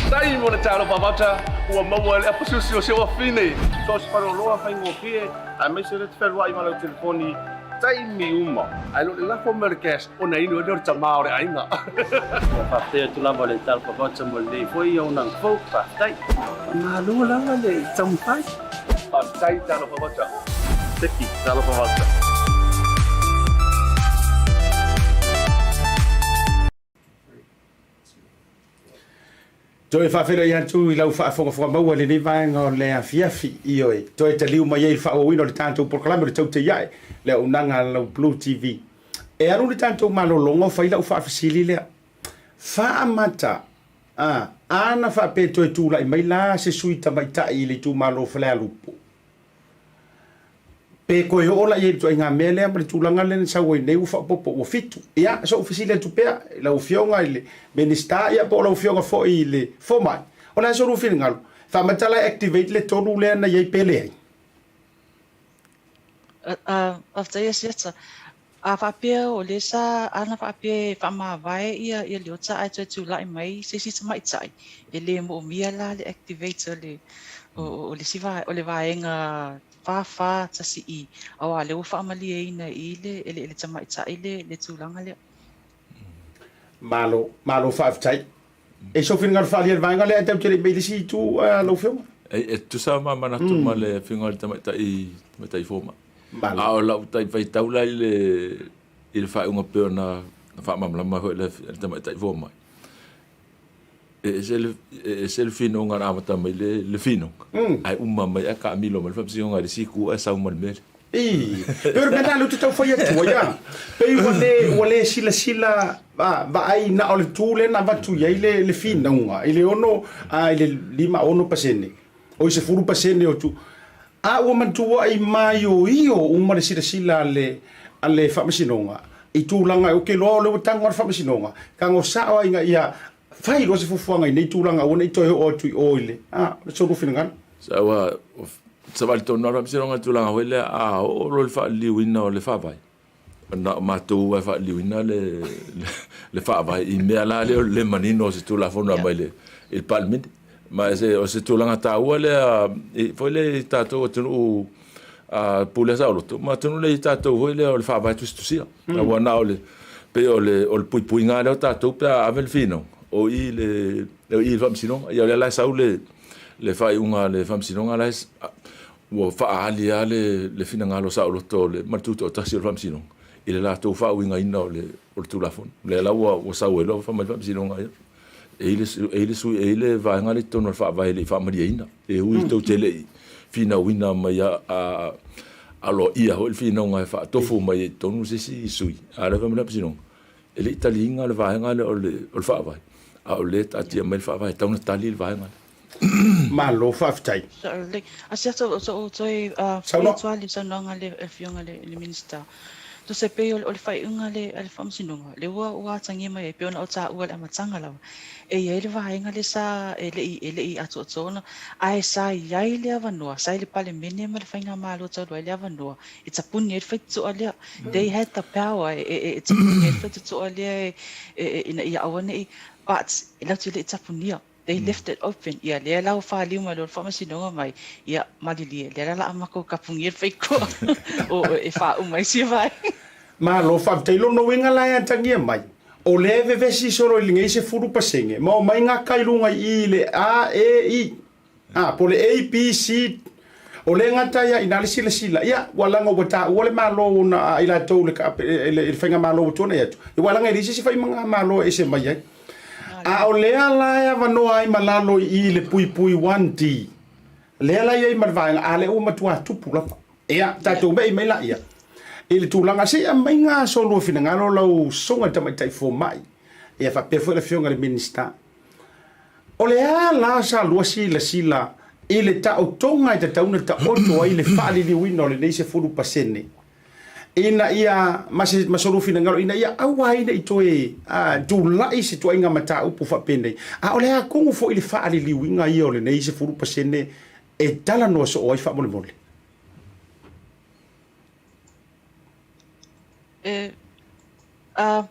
Tai mo le Talofa Voucher ua maua e le apasusi o si ou afine. So o se faleoloa faigofie aemaise le te fealuai ma lau telefoni taimi uma. Ae le o le lafo mai o le cash ona inu ai lea o le tama o le aiga. Ua faafetai atu lava le Talofa Voucher mo lenei foi auaunaga fou. Faafetai. Faamalo lava le taumafai. Faafetai Talofa Voucher. Seki Talofa Voucher. Toe faafeiloai atu i lau faafogafoga maua i lenei vaega o le afiafi, ioe, toe taliu mai ai i le faaauauina o le tatou polokalame o le Tautaiae, le auaunaga a lau Blue TV. E alu le tatou malologa o fai lau faafesili lea. Faamata, a, ana faapea e toe tulai mai la se sui tamaitai i le itumalo o Falealupo, Pe toe oo la i ai i le ituaiga mea lea ma le tulaga lea na sau ai nei ua faaopoopo ua fitu. Ia, se ou fesili atu pea i lau Afioga i le Minisita ia po o lau Afioga foi i le Fomai, o le a se lua finagalo? Faamata la e activate le tonu lea na i ai pe leai? Faafetai Asiata. A faapea o lea sa ana faapea e faamavae ia ia Leota ae toe tulai mai se isi tamaitai, e le moomia la le activate o le o o le isi vae o le vaega 441E aua o lea ua faamalieina i le e le tamaitai le le tulaga lea. Malo, malo faafetai. E sou finagalo faaalia i le vaega lea ae tatou te le i mai i le isi itu lau Afioga. E tutusa ma manatu ma le Afioga i le Tamaitai, Tamaitai Fomai. Malo. A o lau tai faitau la i le, i le faaiuga pei ona faamalamalama foi le Tamaitai Fomai, e ese le, e ese le finauga na amata mai le, le finauga, ae uma mai ae taamilo mai le Faamasinoga i le isi itu ae sau ma le mea lea. Ii, pei o le mea lena lea ou te tau fai atu ai a, pei ua le, ua le silasila vaai na o le tu lea na avatu i ai le, le finauga i le ono, a, i le 56%, oi 10% o tu. A ua matuai maioio uma le silasila a le a le Faamasinoga i tulaga ou te iloa o lea ua tago lava le Faamasinoga, tago sao lava ina ia fai loa se fuafuaga i nei tulaga aua ne i toe oo atu i o i le a o se lua finagalo. Sa ua savali tonu lava le Faamasinoga i le tulaga foi lea a oo loa i le faaliliuina o le Faavae, Na o matou lava e faaliliuina le faavae i mea la lea o le le manino o se Tulafono e aumai i le Palemene. Ma o se tulaga taua lea foi lea i tatou atunuu pulea saoloto ma atunuu lea i tatou foi lea o le faavae tusitusia. Aua na o le pei o le puipuiga lava lea o tatou pe a ave le finauga o i i le Faamasinoga. Ia o lea la e sau le faaiuga a le Faamasinoga la e Ua faaali lava le finagalo saoloto ma le tutoatasi o le Faamasinoga i le latou faauigaina o le Tulafono. O lea la ua sau ai loa fai mai le Faamasinoga, ia, e i ai le sui, e i ai le vaega lea i totonu o le Faavae e le i faamalieina. E ui tou te le i finauina mai aloaia foi le finauga e faatofu mai ai i totonu se isi sui, a o lea e fai mai le Faamasinoga, e le i taliina le vaega lea o le Faavae, a o lea e taatia mai le Faavae e tatau ona tali le vaega lea. Malo faafetai. Saunoa. Saunoaga le afioga le le Minisita. Tusa e pei o le faaiuga a le Faamasinoga, lea ua ua atagia mai ai pei ona ou taua i le amataga lava, e i ai le vaega lea sa e le i e le i atoatoa ona, ae sa i ai le avanoa, sa i le Palemene ma le Faigamalo talu ai le avanoa e tapuni ai le faitotoa lea. They had the power e e e tapuni ai le faitotoa lea e e ina ia aua ne i, but latou te le i tapunia. They left it open. Ia, lea la ua faliu mai loa le faamasinoga mai, ia, malilie, lea la la a makou kapugia le faikoa o e faauma ai sia vaega. Malo faafetai. Lona uiga la e atagia mai, o lea e vevesi solo i lenei 10% ma omai gaka i luga i i le A, E, I, A, po o le A, B, C, o lea e gata ai lava i ina le silasila. Ia, ua laga ua taua le Malo ona a i latou i le Faigamalo ua tuanai atu, ia ua laga e leai se isi faigamalo e ese mai ai. A o lea la e avanoa ai ma lalo i i le puipui 1D, lea la e i ai ma le vaega A, lea ua matua tupu lava. Ia, tatou me'i mai laia i le tulaga, se i aumai ga solua finagalo lau Susuga i le Tamaitai Fomai, ia faapea foi le Afioga i le Minisita. O le a la sa lua silasila i le taotoga e tatau ona taoto ai le faaliliuina o lenei 10%? Ina ia, ma se, ma so lua finagalo, ina ia aua ai ne i toe tulai se tuaiga mataupu faapenei. A o le a kogo foi le faaliliuina ia o lenei 10% e talanoa soo ai faamolemole? E, a,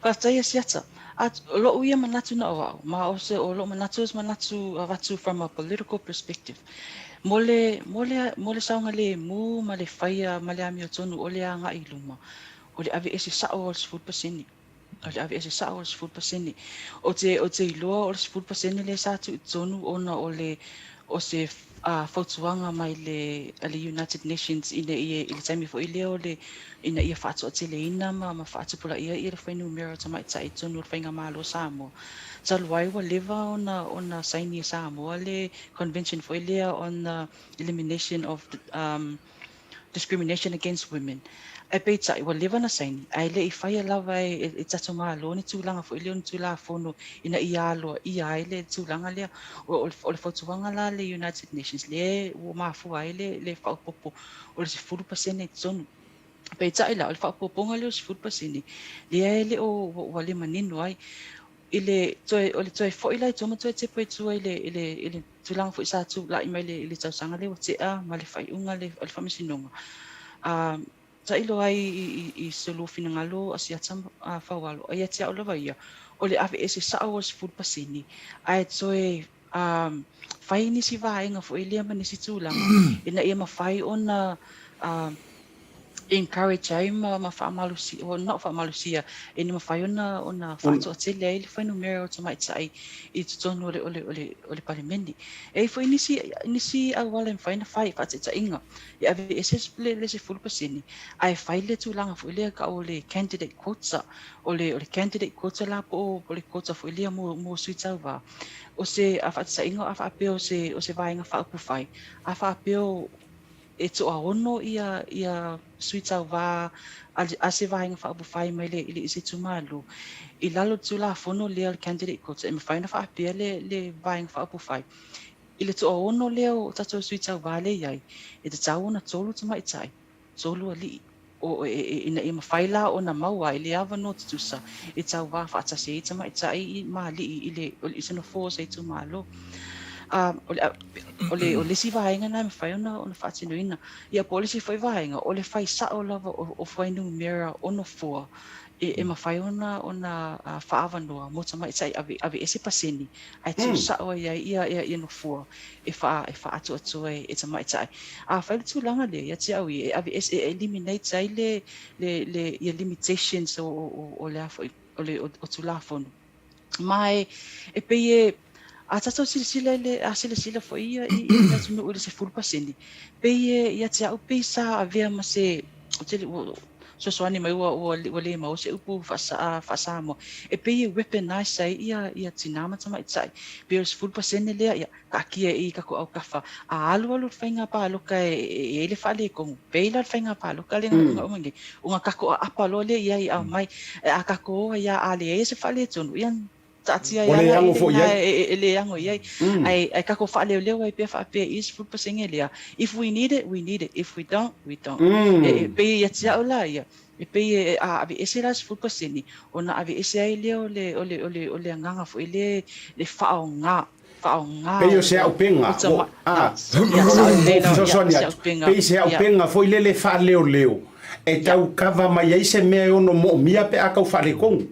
faafetai e Siata. A, o lo'u ia manatu na o a'u, ma o se, o lo'u manatu o se manatu avatu from a political perspective. Mo le, mo le, mo le saogalemu ma le faia ma le amiotonu o le agai i luma, o le aveese sa'o o le 10%. O le aveese sa'o o le 10%. Ou te, ou te iloa o le 10% lea sa tuu i totonu ona o le, o se fautuaga mai le, a le United Nations ina ia, i le taimi foi lea o le, ina ia faatoateleina ma, ma faatupulaia ia le fuainumera o tamaitai i totonu o le Faigamalo o Samoa. Talu ai ua leva ona, ona saini e Samoa le Convention foi lea on the Elimination of um, Discrimination Against Women. Ae peitai, ua leva ona saini, ae le i faia lava e, e tatou Malo ni tulaga foi lea o ni Tulafono ina ia aloaia ai le tulaga lea. O, o, o le fautuaga la a le United Nations, lea ua mafua ai le, le faaopoopo o le 10% i totonu. Peitai la, o le faaopoopoga lea o le 10%, lea e le o, ua le manino ai. I le toe, o le toe foi la i tua ma toe tepa i tua i le, i le, i le tulaga foi sa tulai mai le, i le tausaga lea ua tea ma le faaiuga le, o le faamasinoga. A, tailo ai i, i, i se lua finagalo a Siata a Faualo, a ia te au lava ia, o le aveese sao o le 10%, ae toe a, fai nisi vaega foi lea ma nisi tulaga ina ia mafai ona a, encourage ai ma, ma faamalosia, o na o faamalosia, ina mafai ona, ona faatoatele ai le fuainumera o tamaitai i totonu o le, o le, o le, o le Palemene. E i ai foi nisi, nisi auala e mafai ona fai, faataitaiga, e aveese le, le 10%, ae fai le tulaga foi lea tau o le candidate quota, o le, o le candidate quota la po o, po o le quota foi lea mo, mo sui tauva. O se a faataitaiga a faapea o se, o se Vaega Faaupufai, a faapea o, e toaono ia ia sui tauva a se Vaega Faaupufai mai le i se itumalo, i lalo o le Tulafono lea o le Candidate Quota, e mafai ona faapea le le Vaega Faaupufai I le toaono lea o tatou sui tauva lea e i ai, e tatau ona tolu tamaitai, tolu alii, o, e, e, ina ia mafai la ona maua ai le avanoa tutusa e tauva faatasi ai tamaitai ma alii i le, i se nofoa o se itumalo. A, o le, o le, o le isi vaega lena e mafai ona, ona faatinoina. Ia po o le isi foi vaega, o le fai sao lava o, o fuainumera o nofoa e, e mafai ona, ona faaavanoa mo tamaitai ave, aveese pasene ae tuu sao ai ai ia, ia, ia nofoa e faa, e faaatoatoa e, e tamaitai. Afai le tulaga lea, ia te au ia, e aveese, e eliminate ai le, le, le, ia limitations o, o, o, o le a foi, o le, o, o Tulafono. Ma e, e pei e, a tatou silasila i le, a silasila foi ia i, i le atunuu i le 10%, pei e, ia te au pei sa avea ma se, ou te le, ua, fesoasoani mai ua, ua, ua le maua se upu faasa, faa-Samoa, e pei e weaponize ai ia, ia tinā ma tamaitai. Pei o le 10% lea, ia, taatia i tatou aukafa, a alualu le faiga paloka e, e i ai le faaletonu, pei la le faiga paloka lea na uma nei, ona tatou aapa loa lea i ai, aumai, a tatou o ai lava, a leai se faaletonu, ia, taatia ai Ua lava le la ano i foi i lena ai. e, e, e le ano i ai. Ae, ae tatou faaleoleo ai pea faapea i 10% lea, if we need it, we need it, if we don't, we don't. E, e pei ia te au la ia, e pei e, a aveese la le 10%, ona aveese ai lea o le, o le, o le, o le agaga foi lea, le faaaoga, faaaoga Pei o se aupenga, ua, a, fesoasoani atu, pei se aupenga foi lele faaleoleo e tau kava mai ai se mea e ono moomia pe a tau faaletonu.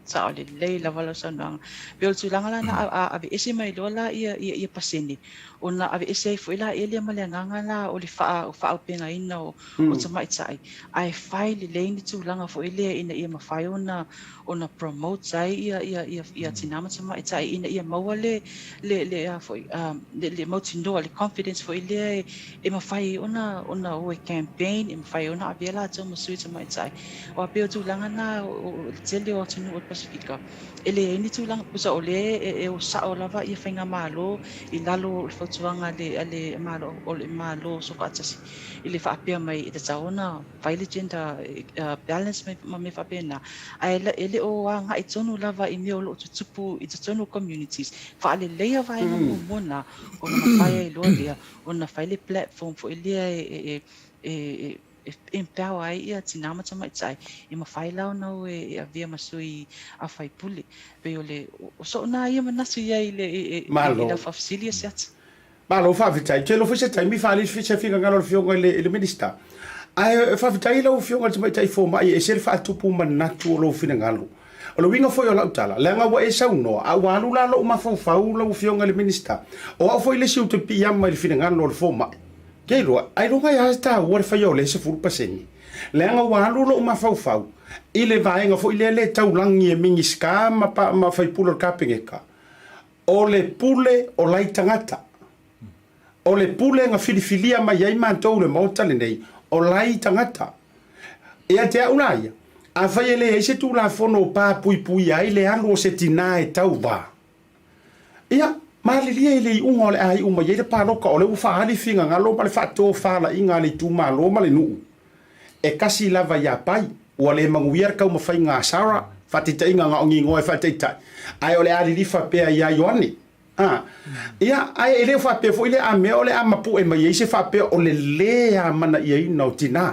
Sao lelei lava lau saunoaga. Pei o le tulaga la na aveese mai loa la ia, ia, ia pasene, ona aveese ai foi la ia lea ma le agaga la o le faa, faaaupegaina o, o tamaitai, ae fai lelei ni tulaga foi lea ina ia mafai ona, ona promote ai ia, ia, ia, ia tinā ma tamaitai ina ia maua le, le, le, a foi, le, le mautinoa, le confidence foi lea e, e mafai ai ona, ona o e campaign, e mafai ai ona avea latou ma sui tamaitai. Aua pei o tulaga na o le tele o atunuu o le Pasefika, e leai ni tulaga, tusa o lea e, e o sao lava ia faigamalo i lalo o le fautuaga a le, a le Malo, o le Malo Soofaatasi i le faapea mai e tatau ona fai le gender balance ma mea faapena, ae e le o agai tonu lava i mea o lo o tutupu i totonu o communities. Faaleleia vaega muamua na ona mafai ai loa lea ona fai le platform foi lea e, e, e, e empower ai ia tinā ma tamaitai e mafai la ona o e avea ma sui a faipule. Pei o le, o so'u nā ia manatu i ai i le, i, i, i lau faafesili Asiata. Malo faafetai. Ou te iloa foi se taimi faaali se finagalo o le Afioga i le, i le Minisita. Ae faafetai i lau Afioga i le Tamaitai Fomai e ese le faatupu manatu o lou finagalo. O le uiga foi o lau tala, leaga ua e saunoa, a ua alu la lou mafaufau lau Afioga i le Minisita, o au foi le isi ou te piiama i le finagalo o le fomai. Ke iloa, ailoga e a taua le faia o lea 10%. Leaga ua alu lou mafaufau i le vaega foi lea le taulagi e Minisita ma, ma faipule o le Kapeneta, o le pule o lai tagata. O le pule na filifilia mai ai matou i le Maota lenei, o lai tagata. Ia te au la ia, afai e leai se Tulafono o papuipuia ai le alu o se tinā e tauva, ia, malilie i le iuga o le a iu mai ai le palota, o lea ua faaali finagalo ma le faatofalaiga a le itumalo ma le nuu, e kasi lava ia Pai, ua le manuia le taumafaiga a Sarah, faataitaiga na o ni igoa e faataitai, ae o le a lilifa pea ia Ioane. A, ia, ae e le o faapea foi lea a mea o le a mapu'e mai ai se faapea o le lē amanaiaina o tinā,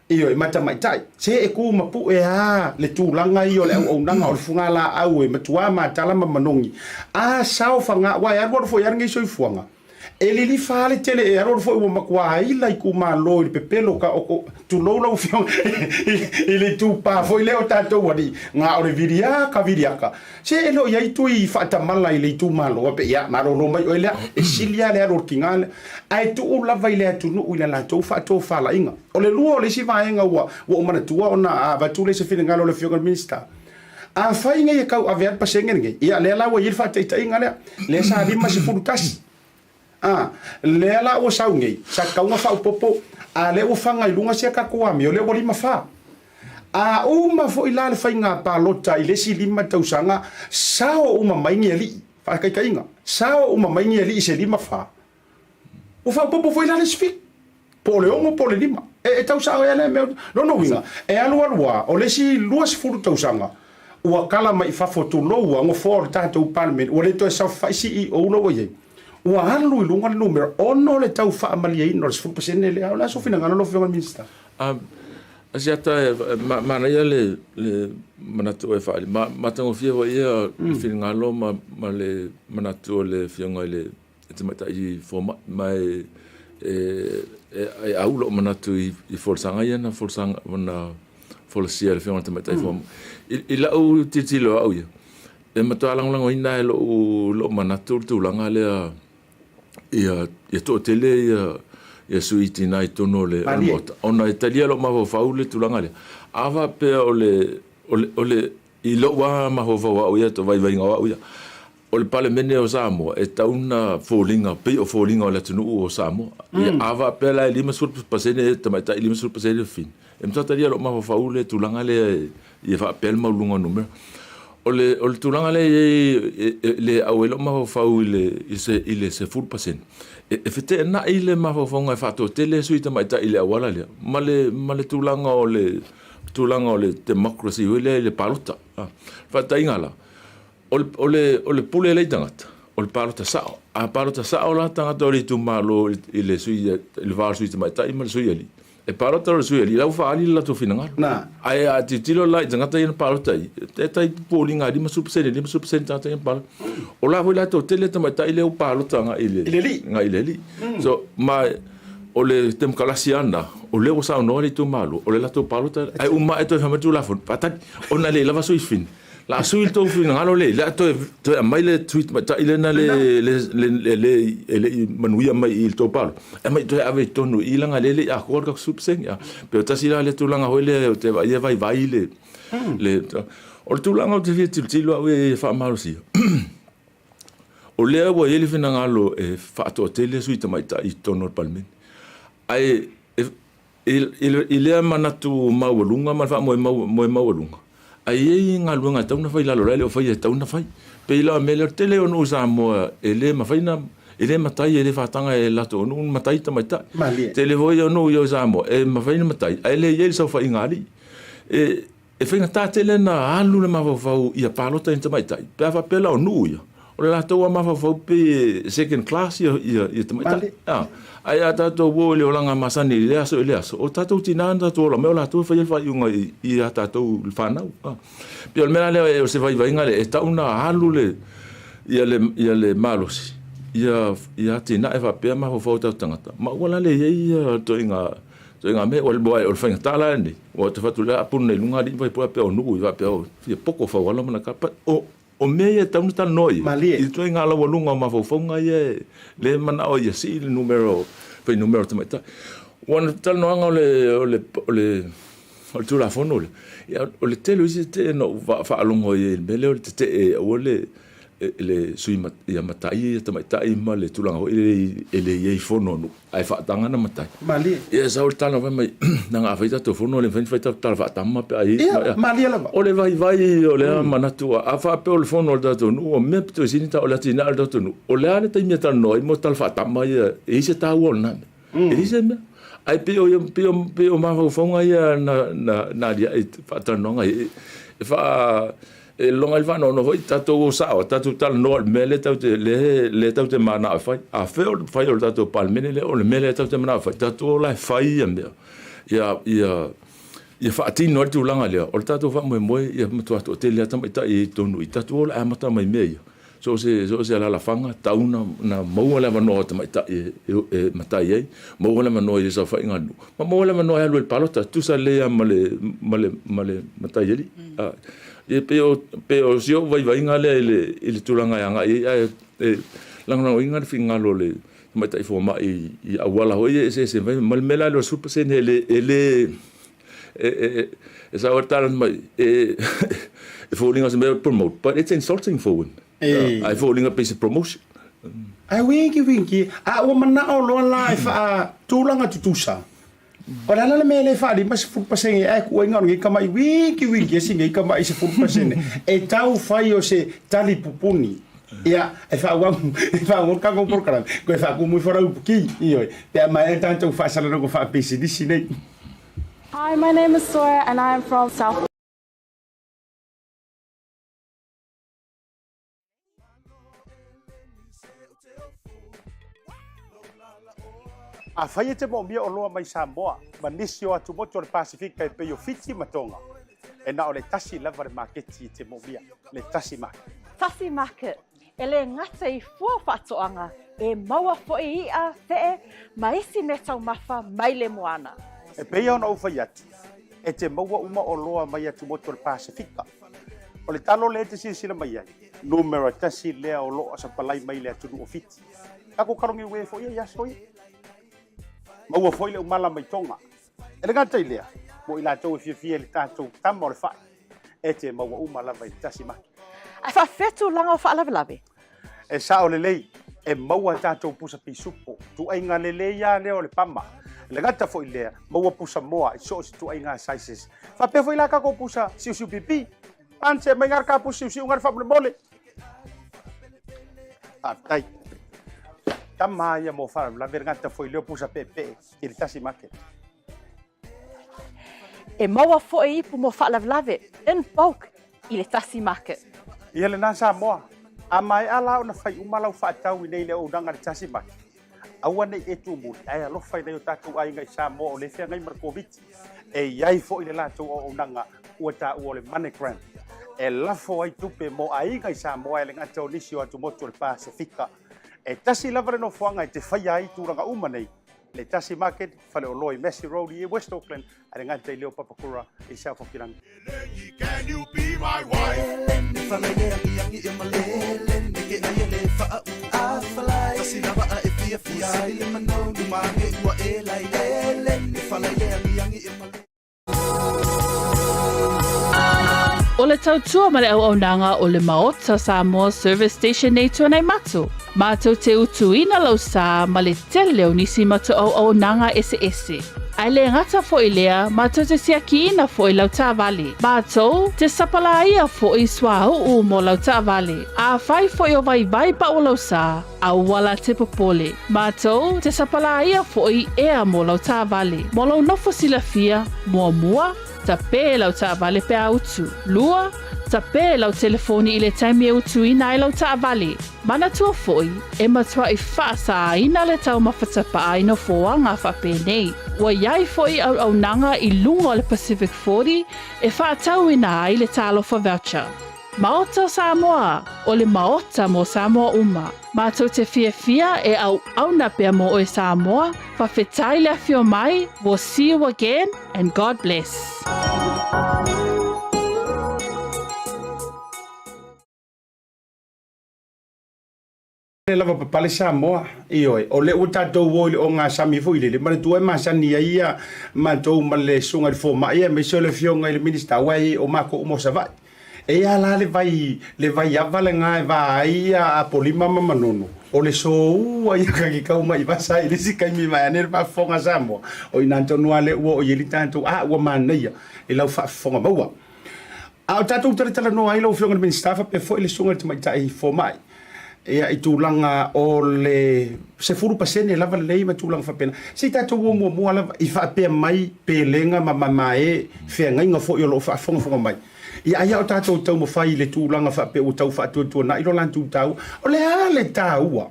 ioe, ma tamaitai. Se e kū mapu'e a le tulaga ia o le auaunaga o le fugalaau e matuā matala ma manogi. A saofaga, aua e alualu foi a lenei soifuaga, E lilifa lava le tele e alualu foi ua matua ila itumalo i le pepelo ka o tulou lau afioga i le itupa foi lea o tatou alii na o le viliaka viliaka se e le o i ai tui faatamala i le itumalo a pe ia malolo mai oe lea e sili lava le alu o le tiga lea ae tuu lava i le atunuu i le latou faatofalaiga. O le lua o le isi vaega ua ou manatua ona avatu lea i se finagalo o le afioga i le Minisita. Afai nei e tau ave ai le pasene lenei, ia lea la ua i ai le faataitaiga lea, lea sa 51. A, lea la ua sau nei, sa tatau ona faaopoopo, a lea ua faga i luga sia tatou amio, lea ua 54. A uma foi la le faiga palota i le isi lima tausaga, sao uma mai ni alii, faataitaiga, sao uma mai ni alii se 54, Ua faaopoopo foi la le isi 7, po o le 6 po o le 5. E, e tau sao ea lea mea. Lona uiga, e alualu a, o le isi 20 tausaga, ua kala mai i fafo, tulou a, nofoa o le tatou Palemene, ua le toe saofafai CEO la ua i ai. Ua alu i luga le numera ona o le tau faamalieina o le 10% lea. O le a sou finagalo lau Afioga i le Minisita? Asiata e manaia le manatu ua e faaali. Matagofie foi ia le finagalo ma le manatu o le Afioga i le Tamaitai Fomai. Ma e au lou manatu i folasaga ia na folasia e le Afioga i le Tamaitai Fomai. I lau tilotilo au ia, E matua lagolagoina e lou manatu le tulaga lea ia toatele ia sui tina i totonu o le Maota, ona e talia lou mafaufau le tulaga lea. A faapea o le, i lou lava mafaufau o au ia, vaivaiga o au ia, o le Palemene o Samoa e tatau ona foliga pei o foliga o le atunuu o Samoa. A faapea la e 50% tamaitai, 50% fafine, e matua talia lou mafaufau le tulaga lea ia faapea le maualuluga o numera. O le, o le tulaga lea e i ai, e le au ai lou mafaufau i le, i se, i le 10%, e, e feteenai le mafaufauga e faatoatele sui tamaitai i le auala lea, ma le, ma le tulaga o le, tulaga o le democracy foi lea i le palota. Faataitaiga la, O le, o le, o le pule a le tagata, o le palota sao. A palota sao la tagata o le itumalo i le sui, i le va o le sui tamaitai ma le sui alii, e palota loa le sui alii, la ua faaali le latou finagalo. Na. Ae a tilotilo la i tagata ia na palota i, e tai popoliga 50%, 50% tagata ia na palota. O la foi la toatele tamaitai lea ua palota agai i le, I le alii. Agai i le alii. So, ma o le temokalasi lava lena, o lea ua saunoa le itumalo, o le latou palota, ae uma ae toe fai mai le Tulafono, faatali, ona e le lava sui fafine. La sui le tou finagalo le la toe toe aumai le sui tamaitai lena le le le le e le i manuia mai i le tou palo e aumai toe ave i totonu i leaga lea e le i atoa le tatou 10% a pei o tasi la lea tulaga foi lea ou te vaai e vaivai le le o le tulaga ou te fia tilotilo au ia faamalosia o lea ua i ai le finagalo e faatoatele sui tamaitai i totonu o le Palemene ae I lea manatu maualuga ma le faamoemoe maualuga, ae i ai galuega e tatau ona fai i lalo o la e le o faia e tatau ona fai. E pei la o le mea lea, o le tele o nuu i Samoa e le mafai ona, e le matai, e le faataga e latou nuu ona matai tamaitai. Malie. Tele foi o nuu i Samoa e mafai ona matai ae le i ai le saofaiga a alii. E E faigata tele ona alu le mafaufau ia palota i ni tamaitai pe a faapea la o nuu ia, o le latou lava mafaufau pei e second class ia, ia, ia tamaitai. A, ae a tatou o i le olaga masani i lea aso i lea aso, o tatou tina na tatou ola mai, o latou e faia le faaiuga i, i a tatou le fanau. A. Pei o le mea la lea, o se vaivaiga lea, e tatau ona alu le, ia le, ia le malosi, ia, ia atinae faapea mafaufau o tatou tagata, ma aua la le i ai ia ituaiga Ituaiga mea, o le faigata la lenei, ua ta fatu lea apunu nei luga alii ma faipule faapea o nuu i faapea o fia poko fauala ma naka but o o mea ia e tatau ona talanoa i ai i ituaiga laualuga o mafaufauga ia e le manao ia sii le numera o fuainumera o tamaitai. Ua na talanoaga o le o le o le o le Tulafono lea, ia o le tele o isi tetee na ou faalogo ai i le mea lea o le tetee aua le le sui ia matai ia tamaitai ma le tulaga foi lele e le i ai fono a nuu ae faataga na matai. Malie. Ia sau le tala fai mai leaga a fai tatou fono e le mafai ona fai tatou tala faatama pe a i ai. Ia, malie lava. O le vaivai o lea manatu a faapea o le fono a le tatou nuu o mea pito i sili o le atinae o le tatou nuu o le a le taimi e talanoa ai mo tala faatama ia e i ai se taua o lena mea. E leai se mea. Ae pei o, pei o, pei o mafaufauga ia na, na, na aliae i faatalanoaga ia. E faa, e loga ai le faanoanoa foi, tatou o sao, tatou talanoa i le mea lea tatou te, lea, lea tatou te manao e fai. A fea o le fai o le tatou Palemene lea, o le mea lea tatou te manao e fai, tatou o la e fai ia mea, ia, ia, ia faatino ai le tulaga lea, o le tatou faamoemoe ia matua toatele lava tamaitai i totonu i, tatou o la e amata mai mea ia. So o se, so o se alaalafaga, tatau ona, ona maua le avanoa o tamaitai e, e, e matai ai, maua le avanoa i le saofaiga a le nuu, ma maua le avanoa e alu ai i le palota, tutusa lelei lava ma le, ma le, ma le matai alii. Mm. E pei o, pei o si ou vaivaiga lea i le, i le tulaga e agai ai, ae e lagolagoina le finagalo o le tamaitai fomai i, i auala foi ia e eseese mai, ma le mea la lea o le 10% e le, e le, e, e, e sao ai le tala mai, e, e foliga o se mea promote, but it's insulting for women. E. Ae foliga pei se promotion. Ae wingi wingi, a ua manao loa la e faatulaga tutusa. O le a la le mea e le faalima 10% ae kuaiga o lenei tama'i wingi wingi esi nei tama'i 10% e tau fai o se tali pupuni. Ia, e faaauau e faaauau le tatou polokalame, toe faatumu ifo lau ipuki, ioe, pe a maea le tatou faasalalauga faapisinisi nei. Hi, my name is Sora and I am from South. Afai e te moomia oloa mai Samoa ma nisi o atumotu o le Pasefika e pei o Fiti ma Tonga, e na o le tasi lava le maketi e te moomia, le Tasi Market. Tasi Market, e le gata i fua o faatoaga, e maua foi i'a, fe'e, ma isi meataumafa mai le moana. E pei ona ou fai atu, e te maua uma oloa mai atumotu o le Pasefika. O le talo lea e te silasila mai ai, numera tasi lea o lo o sapalai mai le atunuu o Fiti. Tatou kalogi ue foi ia i aso ia. Maua foi le umala mai Tonga. E le gata i lea, mo i latou e fiafia i le tatou tama o le fai, e te maua uma lava i le tasi maki. Ae faafefea tulaga o faalavelave? E sao lelei, e maua tatou pusa pisupo, tuaiga lelei a lea o le pama. E le gata foi i lea, maua pusa moa i so o se tuaiga sizes. Faapea foi la tatou pusa siusiu pipi. Ante mai ngā ka pusa siusiu ngā faamolemole. Faafetai. Tama ia mo faalavelave le gata foi leo pusa peepee i le tasi market. E maua foi ipu mo faalavelave in bulk i le tasi market. Ia lena Samoa, a maea la ona fai uma lau faatau i nei le auaunaga i le tasi market, aua ne i e tumuli ae alofa i nai o tatou aiga i Samoa o lea e feagai ma le Koviti. E i ai foi le latou auaunaga ua taua o le MoneyGram e lafo ai tupe mo aiga i Samoa e le gata o nisi o atumotu o le Pasefika. E tasi lava le nofoaga e te faia ai tulaga uma nei, le Tasi Market, faleoloa i Massey Road i West Auckland, a le gata i leo Papakura i South Hokirangi. O le tautua ma le auaunaga o le Maota Samoa Service Station nei Tuanaimato, mātou te utuina lau sā ma le tele o nisi matou auaunaga eseese. Ae le gata foi lea, mātou te siakiina foi lau taavale. Mātou te sapalāia foi suauu mo lau taavale. Afai foi o vaivai pau lau sā, Aua la te popole. Mātou te sapalāia foʻi ea mo lau taavale. Mo lou nofo silafia, muamua, tapē lau taavale pe a utu. Lua, tapē lau telefoni i le taimi e utuina ai lau taavale. Manatua foʻi, e matuaʻi faasāina le taumafa tapaa i nofoaga faapenei. Ua iai foʻi auaunaga i luga o le Pacific 40 e faatauina ai le Talofa Voucher. Maota o Samoa, o le Maota mo Samoa uma. Matou te fiafia e auauna pea mo oe Samoa, fawhetai le afio mai, we'll see you again and God bless. Le lava papale Samoa, ioe, o lea ua tatou o i le ogasami foi lele, manatua e masani ai ia matou ma le susuga i le fomai aemaise o le afioga i le Minista, aua e o makou uma o Savaii. E a la le vai, le vai ava lena e va ai ia Apolima ma Manono, o le soua ia kakikau mai i vasa i le isi taimi vaeane le faafofoga a Samoa, o i ina tonu lava lea ua oo i ai le tatou, a ua manaia i lau faafofoga maua. A o tatou talatalanoa ai lau Afioga i le Minisita faapea foi le Susuga i le Tamaitai Fomai ia i tulaga o le 10% lava lelei ma tulaga faapena. Se i tatou o muamua lava i faapea mai pelega ma mamae feagaiga foi o lo o faafogafoga mai. Ia ai a o tatou taumafai i le tulaga faapea ua tau faatuatuanai lo latou taua. O le a le taua?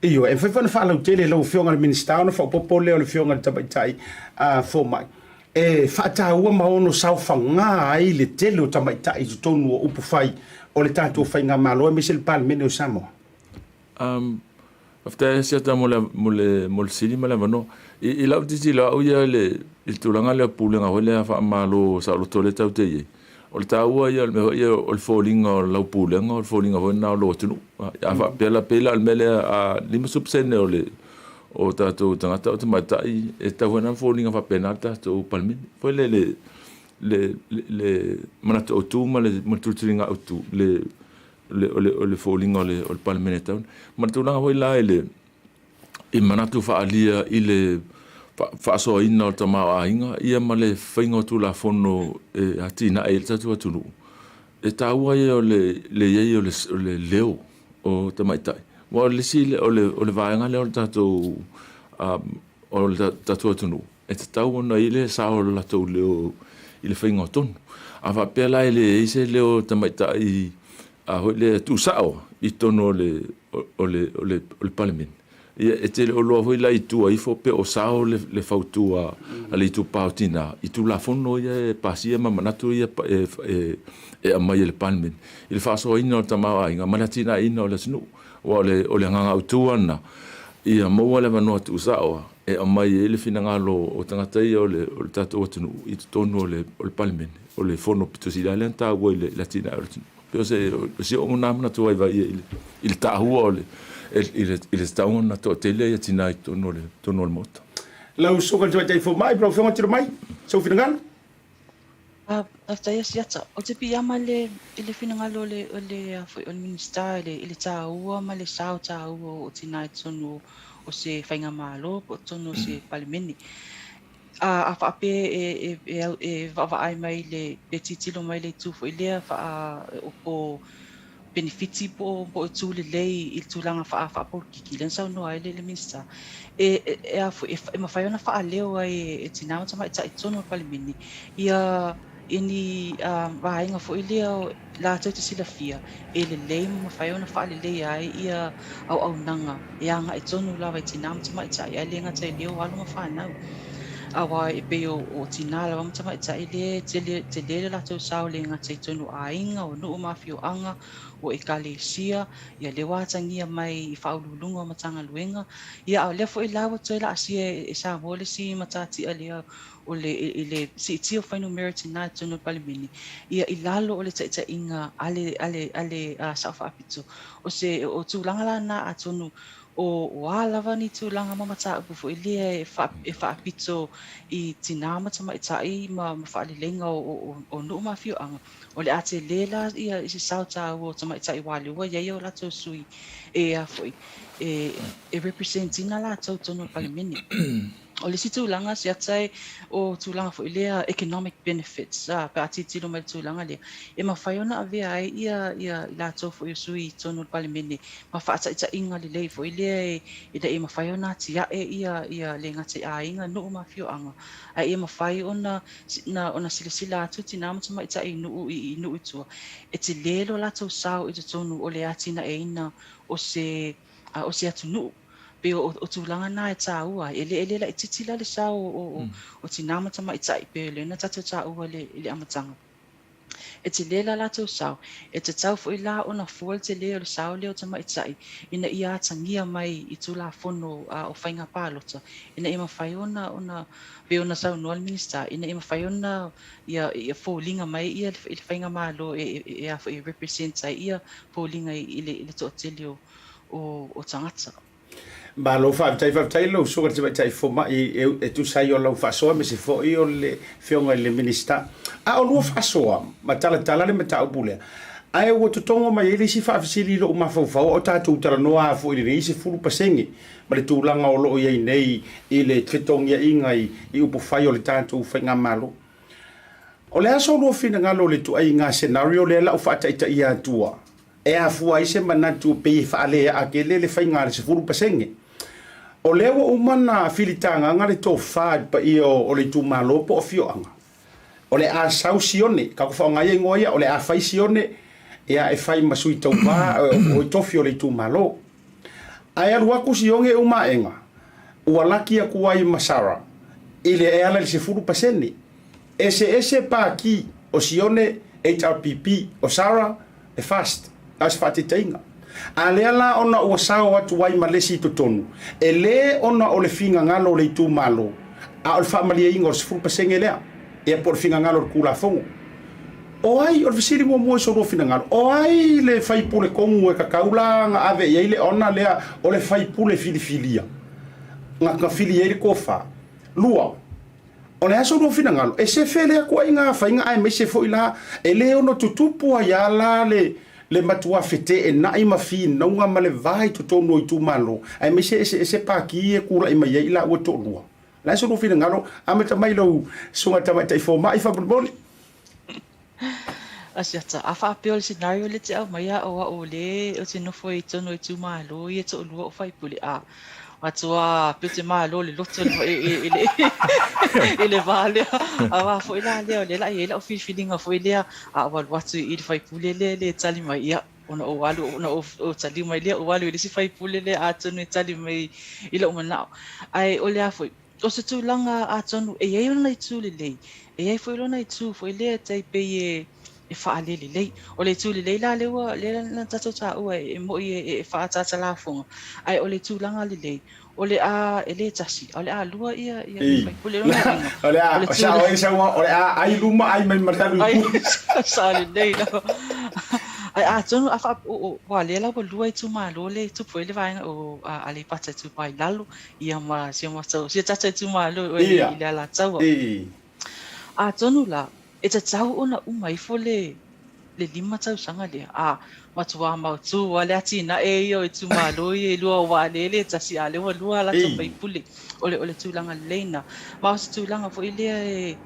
Ioe, e mafai foi ona faalautele e lau Afioga i le Minisita ona faaopoopo lea o le Afioga i le Tamaitai Fomai e faataua ma ono saofaga ai le tele o tamaitai i totonu o upufai o le tatou Faigamalo aemaise le Palemene o Samoa. Um, faafetai Asiata mo le, mo le, mo le sili ma le avanoa. I, i lau tilotilo au ia i le, i le tulaga lea o pulega foi lea faamalo saoloto lea tatou te i ai, o le taua ia o le mea foi ia o le foliga o lau pulega, o le foliga foi lena o lou atunuu. A faapea la, pei la o le mea lea a 50% o le, o tatou tagata o tamaitai, e tatau foi ona foliga faapena le tatou Palemene. Foi lea le, le, le, le manatu autu ma le, ma le tulituliga autu, le, le, o le, o le foliga o le, o le Palemene e tatau ona. Ma le tulaga foi la i le, i manatu faaalia i le faasoaina o le tamaoaiga ia ma le faiga o Tulafono e atinae ai le tatou atunuu, e taua ia o le le i ai o le leo o tamaitai. Aua o le isi o le vaega lea o le tatou o le tatou atunuu e tatau ona i ai le sao o le latou leo i le faiga o tonu. A faapea la e leai se leo o tamaitai a foi lea tuusao i totonu o le o le o le Palemene. Ia, e te le o loa foi la i tua ifo pe o sao le, le fautua a le Itupa o Tinā i Tulafono ia e pasia ma manatu ia e, e, e aumai e le Palemene i le faasoaina o le tamaoaiga ma le atinaeina o le atunuu. Aua o le, o le agaga autu lava lena, ia maua le avanoa tuusaoa e aumai ai le finagalo o tagata ia o le, o le tatou atunuu i totonu o le, o le Palemene, o le fono pito sili lava lea ona taua i le, i le atinae o le atunuu. Pei o se, o si o'u na manatu vaivai ia i le, i le taua o le, i le, i le tatau ona toatele ia tinā i totonu o le, totonu o le Maota. Lau Susuga i le Tamaitai Fomai, lau Afioga tino mai, sou finagalo. Faafetai Asiata. Ou te piiama i le, i le finagalo o le, o le, a foi, o le Minisita i le, i le tāua ma le sao tāua o tinā i totonu o se faigamalo po o totonu o se Palemene. A, a faapea e, e, e, e vaavaai mai le, pe tilotilo mai le itu foi lea faa, o, o penefiti po o, po o itu lelei i le tulaga faa, faapolokiki, lea na saunoa ai le, le Minisita, e, e, e, a foi, e, e mafai ona faaleo ai e, e tinā ma tamaitai i totonu o le Palemene ia i ni vaega foi lea latou te silafia e lelei ma mafai ona faaleleia ai ia auaunaga e agai tonu lava i tinā ma tamaitai, ae le gata i lea o alo ma fanau. Aua e pei o tinā lava ma tamaitai lea e tele, tele le latou sao le gata i totonu o aiga, o nuu ma afioaga, o ekalesia, ia lea ua atagia mai i Faauluuluga o Matagaluega. Ia a o lea foi la ua toe laasia e Samoa le isi matatia lea o le, i le siitia o fuainumera tinā i totonu o le Palemene, ia i lalo o le taitaiga a le, a le, a le Sao Faapito. O se, o tulaga la na atonu o, o a lava ni tulaga ma mataupu foi lea e, faa, e faapito i tinā ma tamaitai ma, ma faaleleiga o, o, o nuu ma afioaga, o le a tele la ia i se sao tāua o tamaitai aua lea ua i ai o latou sui e a foi, e, e represent ina latou totonu o le Palemene. O le isi tulaga siata o tulaga foi lea economic benefits a pe a tilotilo mai i le tulaga lea, e mafai ona avea ai ia ia i latou foi o sui i totonu o le Palemene ma faataitaiga lelei foi lea e ina ia mafai ona atiae ia ia le gata i aiga, nuu ma afioaga, a ia mafai ona ona silasila atu tinā ma tamaitai i nuu i nuu i tua, e tele lo latou sao i totonu o le atinaeina o se o se atunuu. Pei o, o tulaga na e tāua ai. E le, e le laitiiti la le sao o, o, o tinā ma tamaitai, pei o lea na tatou tāua i le, i le amataga. E tele la latou sao, e tatau foi la ona fua le tele o le sao lea o tamaitai ina ia atagia mai i Tulafono o Faiga Palota, ina ia mafai ona, ona, pei ona saunoa le Minisita, ina ia mafai ona ia, ia foliga mai ia i le Faigamalo e, e, e, a foi, e represent ai ia foliga i, i le, i le toatele o, o, o tagata. Malo faafetai, faafetai lau Susuga i le Tamaitai Fomai e tusa ai o lau faasoa aemaise foi o le Afioga i le Minisita. A o lua faasoa ma talatala le mataupu lea, ae ua totogo mai ai le isi faafesili i lou mafaufau a o tatou talanoa lava foi i lenei 10% ma le tulaga o lo o i ai nei i le fetogiaiga i upufai o le tatou faigamalo. O le a so lua finagalo i le ituaiga scenario lea la u faataitaia atua? E afua ai se manatu e pei e faaleaa tele le faiga a le 10%. O lea ua uma ona filitagaga le tofa i le paia o le itumalo po o afioaga, o le a sau Sione, tatou faaaoga ia igoa ia, o le a fai Sione ia e fai ma sui tauva o tofi o le itumalo. Ae alu atu Sione e uma aega, ua laki atu ai ma Sarah i le e ala i le 10%. Eseese pākī o Sione, HRPP, o Sarah, e fast, na o se faataitaiga. A lea la ona ua sao atu ai ma le isi i totonu, e lē ona o le finagalo o le itumalo, a o le faamalieina o le 10% lea, ia po o le finagalo o le Tulafono. O ai, o le fesili muamua i so lua finagalo, o ai le faipule tonu e tatau la ona ave i ai le ona lea o le faipule filifilia, na fili ai le tofa? Lua, O le aso lua finagalo, e sefe lea ituaiga faiga aemaise foi la e le ono tutupu ai a la le le matua feteenai ma finauga ma le va i totonu o itumalo, aemaise eseese pākī e kulaʻi mai ai i laua toalua. O le aso lua finagalo, amata mai lou susuga tamaitai fomai faamolemole. Asiata, a faapea o le scenario lea te aumaia o au o le ou te nofo ai i totonu o itumalo ia toalua o faipule, a matua pei ou te malo le loto i le i le i le va lea. Aua foi la lea o lea la i ai lau filifiliga foi lea, a ou alu atu i le faipule lea e le tali mai, ia. Ona ou alu, ona ou, ou taliu mai lea, ou alu i le isi faipule lea atonu e tali mai i lou manao. Ae o le a foi, o se tulaga atonu e i ai lona itu lelei, e i ai foi lona itu foi lea e tai pei e, e faalelelei. O le itu lelei la lea ua, lea na tatou taua e, e moi e, e faaataata lafoga, ae o le tulaga lelei, o le a, e le tasi, a o le a lua ia, ia faipule. Lona uiga, O le a, o sao ai sau o le a ai luma ai mai ma le alu i tua. Sao lelei lava. Ae atonu a faa, o, o, ua lea la ua lua itumalo lea e tupu ai le vaega o Aleipata Itupa i Lalo, ia ma si o matou, si o tatou itumalo i le Alataua. Atonu la, e tatau ona uma ifo le le 5 tausaga lea, a matuā mautū lava le atinae ia o itumalo ia e lua aua lea e le tasi, a o lea ua lua a latou faipule. O le o le tulaga lelei lena. Ma o se tulaga foi lea e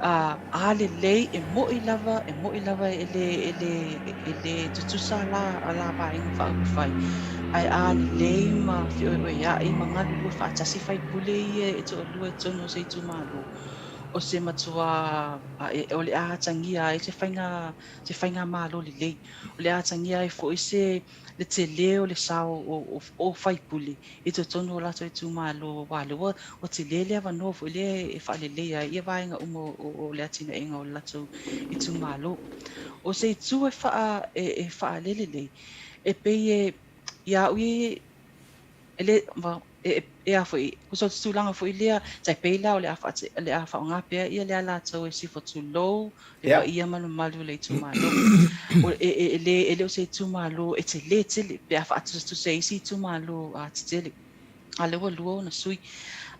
a a lelei, e mo'i lava, e mo'i lava e le e le e le tutusa la a la vaega faaupufai, ae a lelei ma feoeoea'i ma galulue faatasi faipule ia e toalua i totonu o se itumalo, o se matuā o le a atagia ai se faiga se faigamalo lelei, o le a atagia ai foi se le tele o le sao o, o, o faipule i totonu o latou itumalo, aua lea ua, ua tele le avanoa foi lea e faaleleia ai ia vaega uma o, o le atinaeina o le latou itumalo. O se itu e faa e, e faalelelei, e pei e ia au ia e le e, e a foi, o se tulaga foi lea, tai pei la o le a faate, le a faaaoga pea ia le latou e sifo tulou le paia ma le mamalu o le itumalo. O, e, e, e, le, e le o se itumalo e tele tele, pe a faatusatusa i isi itumalo a tetele. A lea ua lua ona sui.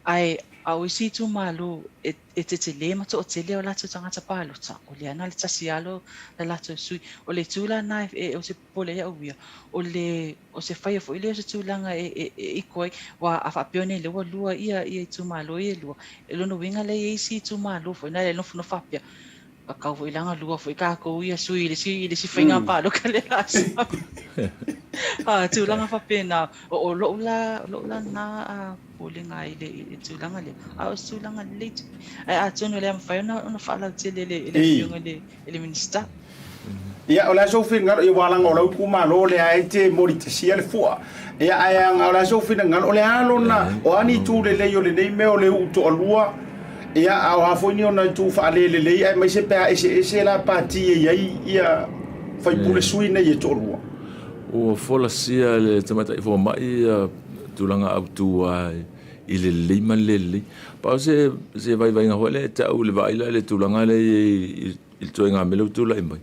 Ae a o isi itumalo e, e tetele ma toatele o latou tagata palota, o lea na le tasi lava le latou sui. O le itu la na e, e, o se popole ai au ia, o le o se faia foi lea o se tulaga e, e, e iko ai, ua a faapea nei lea ua lua ia, ia itumalo ia e lua, e lona uiga lea e i ai isi itumalo foi na e nofonofo faapea, kau foi la lua foi kākou ia sui i le isi, i le isi faiga palota le a sau. A, tulaga faapena, o, o lou la, lou la na a popolega ai i le, i le tulaga lea, a o se tulaga lelei. Ae atonu e le mafai ona, ona faalautele e le, e le afioga i le, i le Minisita. Ia, o le a sou finagalo, ia, ua laga o lau itumalo lea e te molitasia le fua. Ia, ae aga o le a sou finagalo, o le a lona, o a ni itu lelei o lenei mea o le uu toalua, ia, a o a foi ni ona itu faalelelei, aemaise pe a eseese la pati e i ai ia faipule sui nei e toalua. Ua folasia e le tamaitai fomai ia tulaga autu lava i le lelei ma le le lelei. Pau se, se vaivaiga foi lea e tau i le vaai la i le tulaga lea e i ai i le ituaiga mea lea ua tulai mai,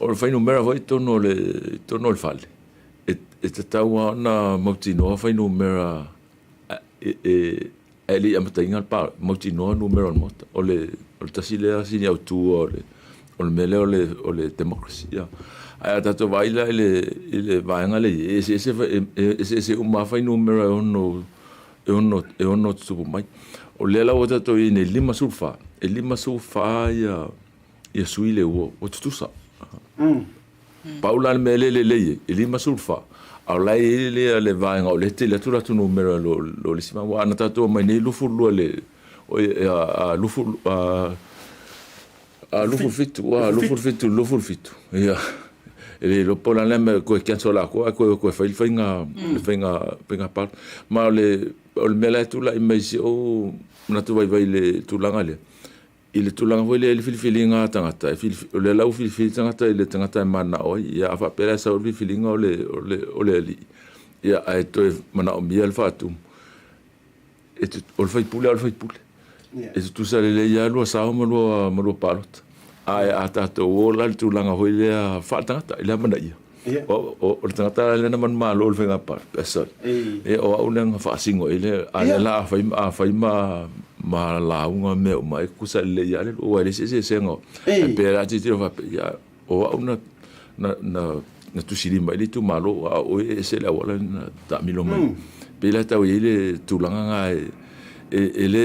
o le fuainumera foi i totonu o le, i totonu o le fale, e, e tatau lava ona mautinoa fuainumera e, e, ae le i amataina le palota, mautinoa numera o le Maota. O le, o le tasi lea sini autu o le, o le mea lea o le, o le democracy. Ia. Ae a tatou vaai la i le, i le vaega lea i ai, e eseese, e eseese uma lava fuainumera e ono, e ono, e ono tutupu mai. O lea la ua tatou i ai nei, 54, e 54 ia, ia sui le ua, ua tutusa. Pau la le mea lea e lelei ai, e 54, a o la e i ai le, le vaega o lea e tele atu latou numera i lo, lo le isi vaega. Aua ana tatou omai nei 22 le, oi, a, a, lufu, a, a 27, ua 27, 27, ia. E le iloa po o le a le mea e toe cancel atoa ae toe, toe fai le faiga, le faiga, faiga palota. Ma o le, o le mea la e tulai mai i si ou manatu vaivai i le tulaga lea, i le tulaga foi lea i le filifiliga a tagata, e filifili, o lea la ua filifili tagata i le tagata e mananao ai, ia a faapea la e sau le filifiliga o le, o le, o le alii, ia ae toe manaomia le faatumu, e tu, o le faipule lava o le faipule. E tutusa lelei lava lua sao ma lua, ma lua palota. Ae a tatou o la i le tulaga foi lea faaletagata, i le amanaia. O, o, o le tagata lea na manumalo i le faiga palota, pe sorry. Ia, o au lea na faasino i le, a lea la a fai, a fai ma, ma lauga mea uma, e tutusa lelei lava le lua, aua e leai se eseesega. Ae pei la a tilotilo faapea, ia, o au na, na, na, na tusilima i le itumalo, a o oe e ese le auala na taamilo mai. Pei la tau i ai le tulaga na e, e, e le,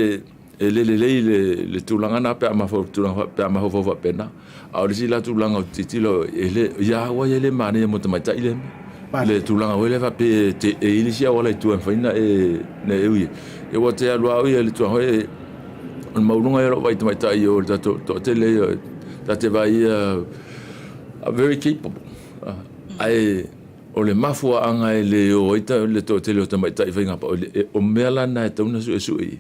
e le lelei le, le tulaga na pe a mafau, tulaga, pe a mafaufau faapena. A o le isi la tulaga o tilotilo, e le, ia au ai e le manaia mo tamaitai lea mea. Le tulaga foi lea faapea e, te, e i ai le isi auala i tua e mafai ona e, na e ui ai. Ia ua te alu lava au ia i le tulaga foi e, o le maualuga ia o lou vaai tamaitai i o i le tatou toatele ia, ta te vaai ia, are very capable. Ae o le mafuaaga e le o ai le toatele o tamaitai i faiga palota, o mea la na e tatau ona suesue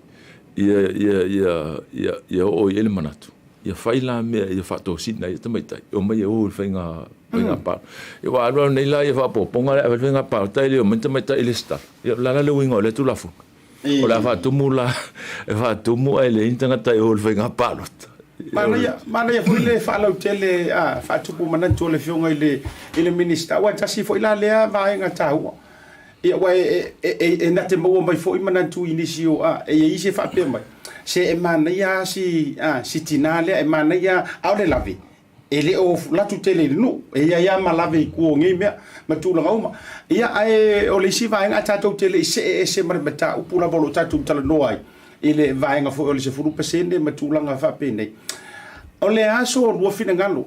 ia, ia, ia, ia, ia oo i ai le manatu, ia fai la mea ia faatosina ai tamaitai e omai e o i le faiga faiga palota. Ia ua alu alu nei la ia faaopoopoga lea, faiga palota e le omai ni tamaitai e resitala. Ia o le a la le uiga o lea Tulafono? O le a faatumu la, e faatumu ae leai ni tagata e o i le faiga palota. Manaia, manaia foi le faalautele a faatupu manatu o le Afioga i le, i le Minisita, aua e tasi foi la lea vaega taua. Ia, aua e, e, e, e na te maua mai foi manatu i nisi o, a, e i ai isi e faapea mai, se e manaia lava si, a, si tinā lea, e manaia, a o le lave, E le o latu tele i le nuu, e i ai lava ma lave i tua o nei mea ma tulaga uma. Ia, ae o le isi vaega, tatou te le i see ese ma le mataupu lava o lo o tatou talanoa ai i le vaega foi o le 10% ma tulaga faapenei. O le a so lua finagalo?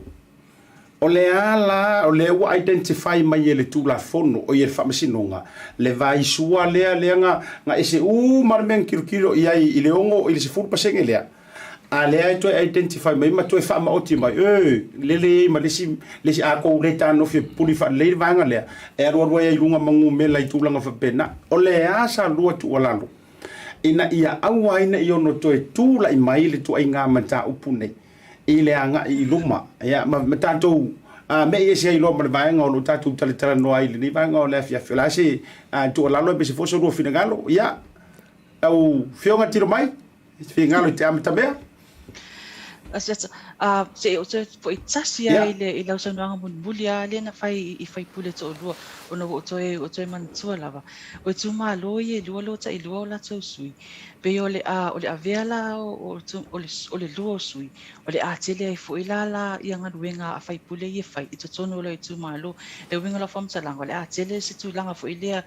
O le a la, o lea ua identify mai e le Tulafono, oi e le Faamasinoga, le vaisua lea, lea na, na ese uma le mea na tilotilo i ai i le ono, i le 10% lea. A lea e toe identify mai ma toe faamaoti mai, e, lele i ai ma le isi, le isi, a tou le tanofi e pupuli faalelei le vaega lea, e alualu ai ai i luga ma numela i tulaga faapena. O le a sa lua tuualalo ina ia aua ai ne i ono toe tulai mai le tuaiga mataupu nei i le agai i luma, ia, ma, ma tatou a, me'i ese ai loa ma le vaega o lo o tatou talatalanoa ai i lenei vaega o le afiafi. O le a se a, tuualalo aemaise foi so lua finagalo? Ia, lau Afioga tilo mai. Finagalo i te amatamea. Se i ou toe foi tasi lava i le i lau saunoaga mulimuli lava lea na fai i faipule toalua ona ua ou toe ua ou toe manatua lava. O itumalo ia e lua lua tailua o latou sui, pei o le a o le avea la o o le o le lua o sui, o le a tele ai foi la la ia galuega a faipule ia e fai i totonu o lou itumalo. Le uiga o lau faamatalaga, o le a tele se tulaga foi lea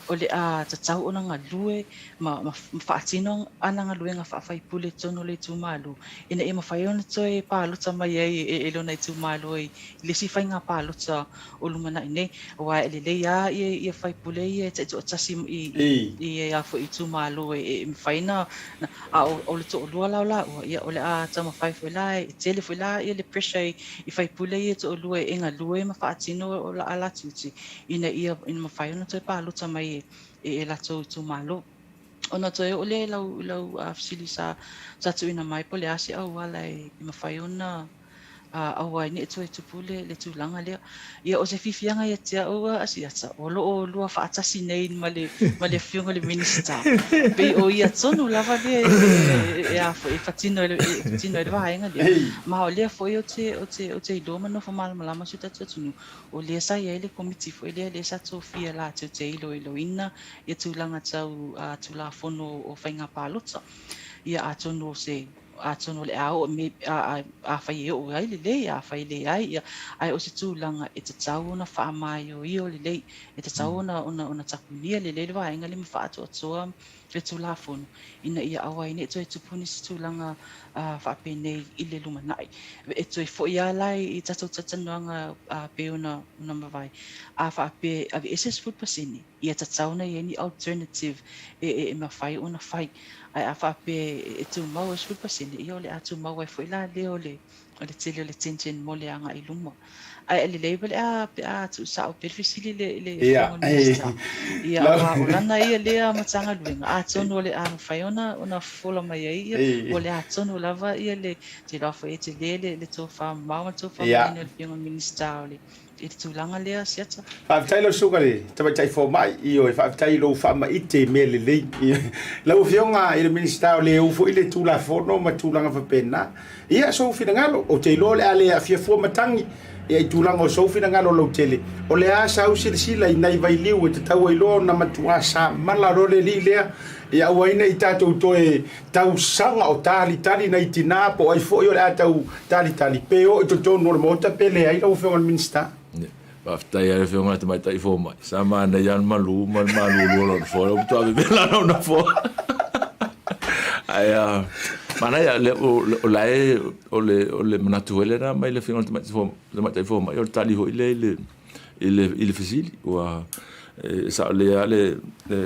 o le a tatau ona galue ma ma faatino ana galuega faafaipule i totonu o le itumalo, ina ia mafai ona toe palota mai ai e lona itumalo i le isi faiga palota o lumanai nei. Aua e lelei lava ia faipule ia e taitoatasi i a foi itumalo e mafai ona, a o le toalua la o laua, ia o le a taumafai foi la, e tele foi la le pressure i faipule ia e toalua e galue ma faatino a la tiute ina ia mafai ona toe palota mai e latou itumalo. Ona toe oo lea i lau, i lau fesili sa, sa tuuina mai po o le a se auala e mafai ona aua ai ne i toe tupu le, le tulaga lea. Ia, o se fiafiaga ia te au a Asiata, o lo o lua faatasi nei ma le, ma le Afioga i le Minisita. Pei o ia tonu lava lea e, e, e, a foi, e patino e, e patino ai le vaega lea. Ma o lea foi ou te, ou te, ou te iloa ma nofo malamalama si o tatou atunuu, O lea sa i ai le komiti foi lea, lea sa tofia latou te iloiloina ia tulaga tau Tulafono o Faiga Palota. Ia atonu o se, atonu o le a oo, afai e oo ai lelei, afai e leai, ia, ae o se tulaga e tatau ona faamaioio lelei, e tatau ona, ona, ona tapunia lelei le vaega lea ma faaatoatoa le Tulafono, ina ia aua ai ne i toe tupu nisi tulaga faapenei i le lumanai. E toe foi lava la i tatou talatalanoaga pei ona mavae, a faapea e aveese le 10%, ia tatau ona i ai ni alternative e mafai ona fai. Ae a faapea e tumau ai le 10%, ia o le a tumau ai foi la lea o le o le tele o le tension mo le agai i luma. Ae lelei pe a pe a tuusao pea le fesili i le i le Afioga i le Minisita. Ia aua o lana ia lea Matagaluega, atonu o le a mafai ona ona fofola mai ai ia, o le a tonu lava ia le, ou te iloa foi e tele le le tofa mamao ma le tofa manino i le Afioga i le Minisita o le i le tulaga lea Siata. Faafetai lau susuga i le Tamaitai Fomai, ioe, faafetai i lou faamaite i mea lelei. Lau Afioga i le Minisita o le ou foi le Tulafono ma tulaga faapena. Ia, sou finagalo, ou te iloa o le a le aafia fua matagi, ia i tulaga o sou finagalo lautele, o le a sau silasila i nai vailiu e tatau ai loa ona matuā samala loa le alii lea, ia aua ai ne i tatou toe tausaga o talitali nai tinā po o ai foi o le a tau talitali pe oo i totonu o le Maota pe leai lau Afioga i le Minisita. Faafetai lava i le Afioga i le Tamaitai Fomai, sa manaia lava le malu ma le malulu o lona foa, lea ua matua vevela lona foa. Ae manaia, o la e, o le, o le manatu foi lea na aumai e le Afioga i le Tamaitai Fomai, o le tali foi lea i le, i le, i le fesili. Ua e sao lelei lava le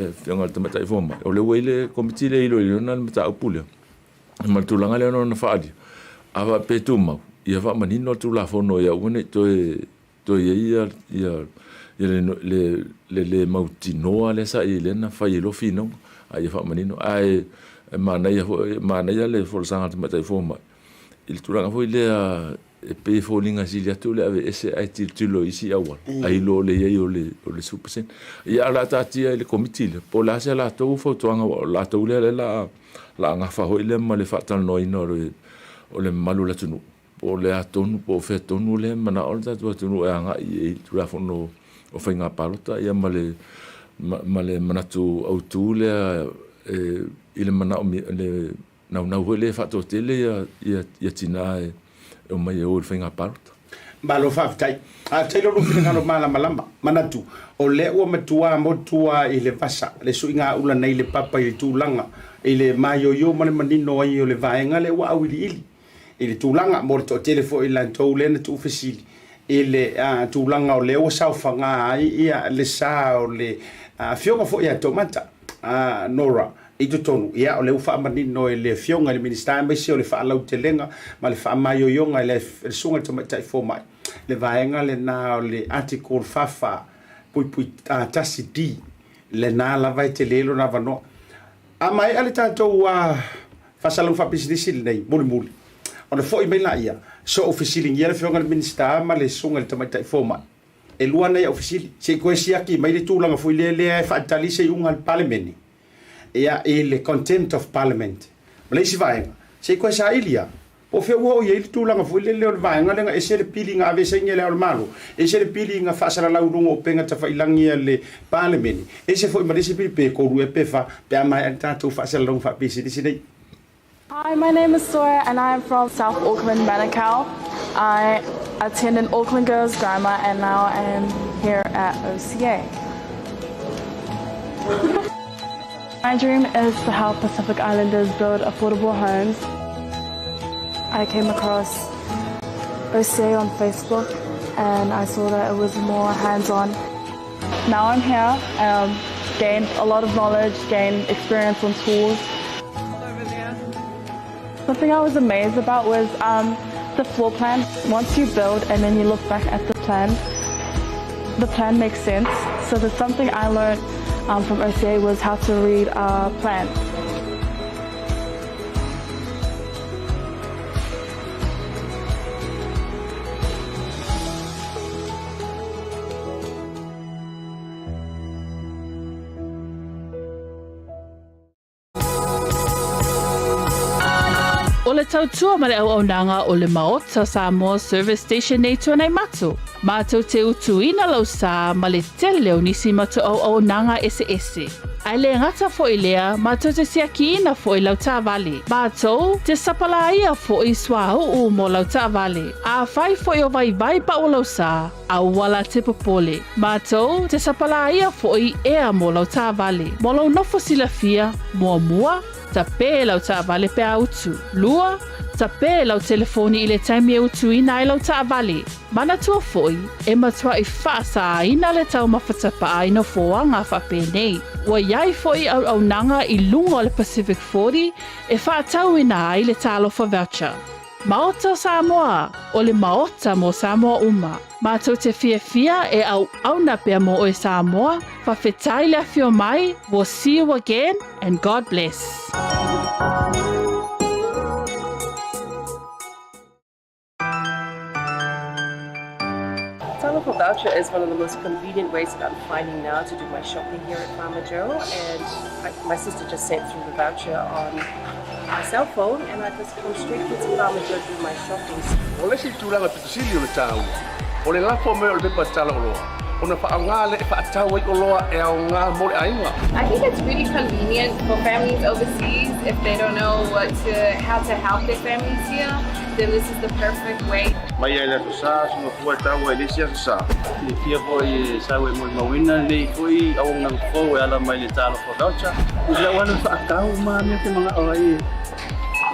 Afioga i le Tamaitai Fomai, o lea ua i le Komiti lea e iloiloina le mataupu lea, ma le tulaga lea na faaalia, a faapea e tumau, ia faamanino le Tulafono ia aua ne i toe toe i ai ia Ia le le le le mautinoa lea sa i ai lea na fai ai loa finauga, a ia faamanino. Ae e manaia foi, manaia le folasaga a le Tamaitai Fomai i le tulaga foi lea e pei e foliga sili atu le aveese ae tilotilo i isi auala, ai lo le i ai o le 10%. Ia ae o le a taatia i le Komiti lea, po o le a se latou fautuaga aua o latou lea o le a gafa foi lea ma le faatalanoaina o le mamalu o le atunuu. Po o le a tonu, po o fea tonu lea e manao le tatou atunuu e agai i ai i le Tulafono o Faiga Palota ia ma le ma le manatu autu lea e, i le manaomia, le naunau foi lea e faatoatele ia, ia, ia tina e, e omai e o i le faiga palota. Malo faafetai. Faafetai lo lou finagalo malamalama. Manatu, o lea ua matua motu lava i le vasa le suiga ula nei le papa i le tulaga i le maioio ma le manino ai o le vaega lea ua auiliili. i le tulaga mo le toatele foi o i latou lea na tuufesili i le tulaga o lea ua saofaga ai ia le sa o le afioga foi ia Toomata Nora i totonu. Ia o lea ua faamanino e le afioga i le Minisita aemaise o le faalautelega ma le faamaioioga e le Susuga i le Tamaitai Fomai le vaega lena o le Article 44.1 D lena lava e tele lona avanoa. A maea le tatou faasalaga faapisinisi lenei mulimuli, ona foi mai laia, so ou fesiligia le Afioga i le Minisita ma le Susuga i le Tamaitai Fomai, e lua nai au fesili, se i toe siaki mai le tulaga foi lea lea e faatali se iuga a le Palemene, ia, i le Contempt of Parliament. Ma le isi vaega, se i toe saili lava, Po o fea ua oo i ai le tulaga foi lele o le vaega lea na ese le pili na aveeseina e Le Ao o le Malo, ese le pili na faasalalau i luga o upega tafailagi a le Palemene, ese foi ma le isi pili pe tolu ea pe fa pe a maea le tatou faasalalauga faapisinisi nei. Hi, my name is Sawyer and I am from South Auckland, Manukau. I attended Auckland Girls Grammar and now I am here at OCA. My dream is to help Pacific Islanders build affordable homes. I came across OCA on Facebook and I saw that it was more hands-on. Now I'm here, um, gained a lot of knowledge, gained experience on tools. Something I was amazed about was um, the floor plan. Once you build and then you look back at the plan, the plan makes sense. So there's something I learned um, from OCA was how to read a plan. O le tautua ma le auaunaga o le Maota Samoa Service Station nei Tuanaimato, mātou te utuina lau sā ma le tele o nisi matou auaunaga eseese. Ae le gata foi lea, mātou te siakiina foi lau taavale. Mātou te sapalāia foi suauu mo lau taavale. Afai foi o vaivai pau lau sā, Auala te popole. Matou te sapalāia foʻi ea mo lau taavale. Mo lou nofo silafia, muamua, tapē lau taavale pe a utu. Lua, tapē lau telefoni i le taimi e utuina ai lau taavale. Manatua foʻi, e matuaʻi faasāina le taumafa tapaa i nofoaga faapenei. Ua iai foʻi auaunaga i luga o le Pacific 40 e faatauina ai le Talofa Voucher. Maota o Samoa, o le Maota mo Samoa uma. Matou te fiafia e auauna pea mo oe Samoa, fawhetai le afio mai, we'll see you again and God bless. Talofa Voucher is one of the most convenient ways that I'm finding now to do my shopping here at Farmer Joe and I, my sister just sent through the voucher on my cell phone and I just come straight here to Farmer Joe to do my shopping. O le isi tulaga pito sili o le taua, o le lafo mai o le pepa tala oloa, ona faaaoga lea e faatau ai oloa e aoga mo le aiga. I think it's really convenient for families overseas if they don't know what to, how to help their families here, then this is the perfect way. Mai ai le Aso Sa, suga fua e taua i le isi Aso Sa. Silafia foi e sau e molimauina lenei foi auaunaga fou e ala mai le Talofa Voucher. I lau alu e faatau ma mea te manao ai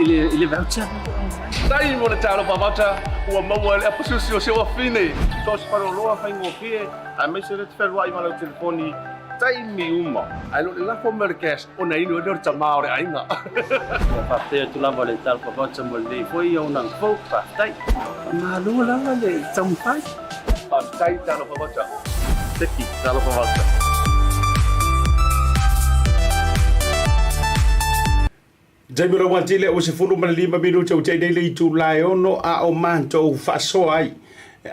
i le, i le voucher. Tai mo le Talofa Voucher ua maua e le aposusi o si ou afine. So o se faleoloa faigofie aemaise le te fealuai ma lau telefoni taimi uma. Ae le o le lafo mai o le cash ona inu ai lea o le tama o le aiga. Ua faafetai atu lava le Talofa Voucher mo lenei foi auaunaga fou. Faafetai. Faamalo lava le taumafai. Faafetai Talofa Voucher. Seki, Talofa Vaucher. Taimi o le uatile ua 15 minute ua tea nei le itula e ono a o matou faasoa ai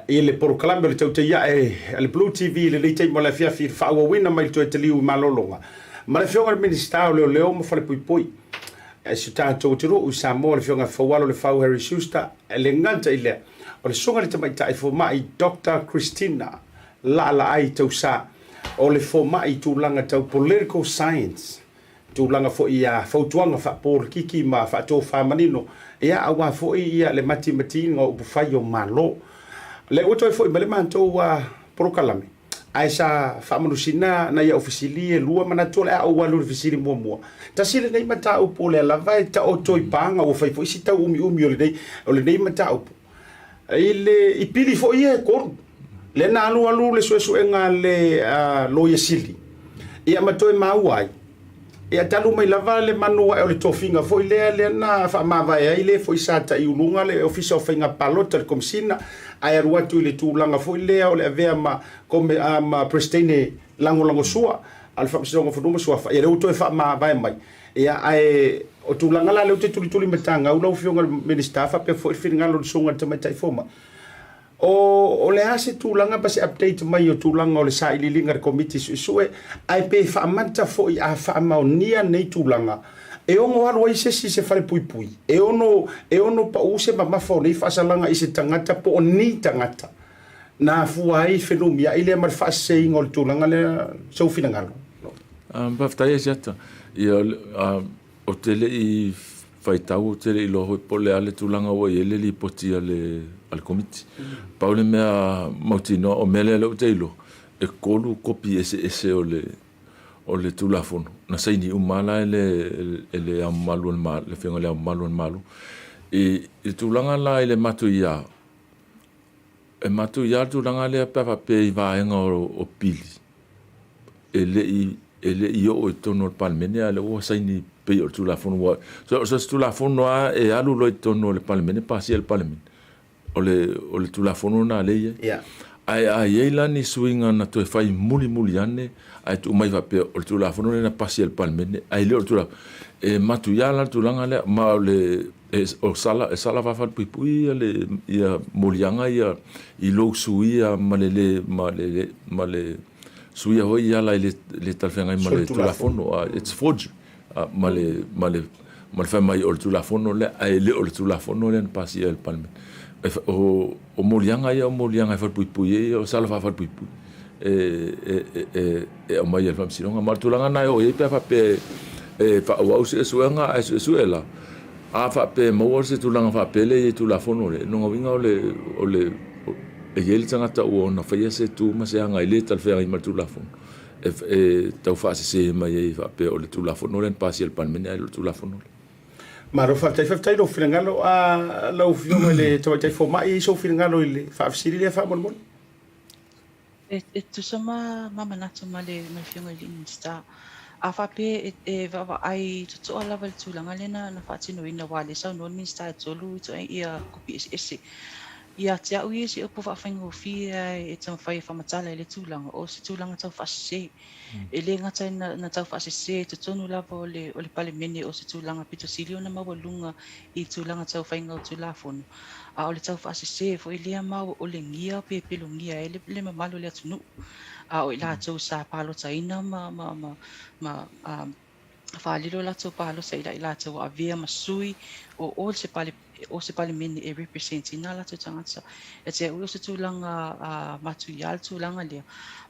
i le polokalame o le tautai ae a le Blue TV i lenei taimi o le afiafi i le faaauauina mai le toe taliu i malologa ma le Afioga i le Minisita o Leoleo ma Falepuipui a si o tatou atunuu i Samoa le Afioga Faualo Lefau Harry Schuster. E le gata i lea, o le Susuga i le Tamaitai Fomai Doctor Christina Laalaai Tausa o le fomai i tulaga tau Political Science, tulaga foi ia fautuaga faapolikiki ma faatofa manino, ia aua foi ia le matimatiina o upufai o Malo. Lea ua toe foi mai le matou polokalame, ae sa faamanusina nai au fesili e lua, manatu o le a ou alu i le fesili muamua. Tasi lenei mataupu o lea lava e taoto i paga, ua fai foi si tauumiumi o lenei, o lenei mataupu. I le, i pili foi ia e kolu, lea na alualu le suesuega a le Loia Sili, ia ma toe maua ai, ia talu mai lava le manu ae o le tofiga foi lea, lea na faamavae ai le foi sa taiuluga le Ofisa o Faiga Palota le Komesina, ae alu atu i le tulaga foi lea o le avea ma, ma Peresetene lagolagosua a le Faamasinoga o Fanua ma Suafa, ia lea ua toe faamavae mai. Ia, ae o tulaga la lea ou te tulituli matagau lau Afioga i le Minisita faapea foi le finagalo o le Susuga i le Tamaitai Fomai. O, o le a se tulaga pa se update mai o tulaga o le sailiiliga a le Komiti Suesue, ae pe faamata foi a faamaonia nei tulaga e ono alu ai se isi i se falepuipui, e ono, e ono pau se mamafa o nei faasalaga i se tagata po o ni tagata na afua ai fenumiai lea ma le faaseseina o le tulaga lea sou finagalo. Faafetai Asiata. Ia, ou te le i faitau, ou te le i iloa foi po o le a le tulaga ua i ai le lipoti a le Komiti. Pau le mea mautinoa, o mea lea ou te iloa, e kolu kopi eseese o le o le Tulafono, na saini uma lava la e le Ao Mamalu o le Malo, le Afioga i le Ao Mamalu o le Malo. I le tulaga la i le matuia, E matuia le tulaga lea pe a faapea i vaega o pili e le i e le i oo i totonu o le Palemene a o lea ua saini pei o le Tulafono ua so o se Tulafono lava e alu loa i totonu o le Palemene pasia e le Palemene o le o le Tulafono lena lea e i ai. Ae a i ai la ni suiga na toe fai mulimuli ane ae tuu mai faapea o le Tulafono lea na pasi e le Palemene ae le o le Tulafono e matuia la le tulaga lea ma o le E, o sala, e sala faafalepuipui ia le, ia moliaga ia i lou suia ma le le, ma le le, ma le suia foi ia ala i le, le talafeagai ma le Tulafono. It's forgery. Ma le, ma le, ma le fai mai o le Tulafono lea, ae le o le Tulafono lea na pasia e le Palemene. E, o, o moliaga ia o moliaga e falepuipui ai, o sala faafalepuipui e, e, e, e, e aumai e le Faamasinoga. Ma o le tulaga lena e oo i ai pe a faapea e faaauau suesuega ae suesue la, a faapea e maua se tulaga faapea lea e i ai i Tulafono lea, lona uiga o le, o le, e i ai le tagata ua ona faia se tu ma se aga e le talafeagai ma le Tulafono e, e tau faasese mai ai faapea o le Tulafono lea na pasia e le Palemene ae le o le Tulafono lea. Malo faafetai, faafetai i lou finagalo. A lau Afioga i le Tamaitai Fomai, e i ai sou finagalo i le faafesili lea faamolemole? E tusa ma manatu ma le Afioga i le Minisita, a faapea e vaavaai totoa lava i le tulaga lea na faatinoina, aua o lea e saunoa le Minisita e tolu kopi eseese. Ia te au ia se upu faafaigofie lava e taumafai e faamatala i lea tulaga, o se tulaga tau faasese. E le gata ina tau faasese i totonu lava o le Palemene o se tulaga pito sili ona maualuga i tulaga tau faiga o Tulafono, a o le tau faasese foi lea ma ua olegia pe pelogia ai le mamalu o le atunuu, a o i latou sa palotaina ma, ma, ma, ma faalilo latou palota i i latou ua avea ma sui o, o se pale, o se Palemene e represent ina latou tagata. E te ui o se tulaga matuia le tulaga lea.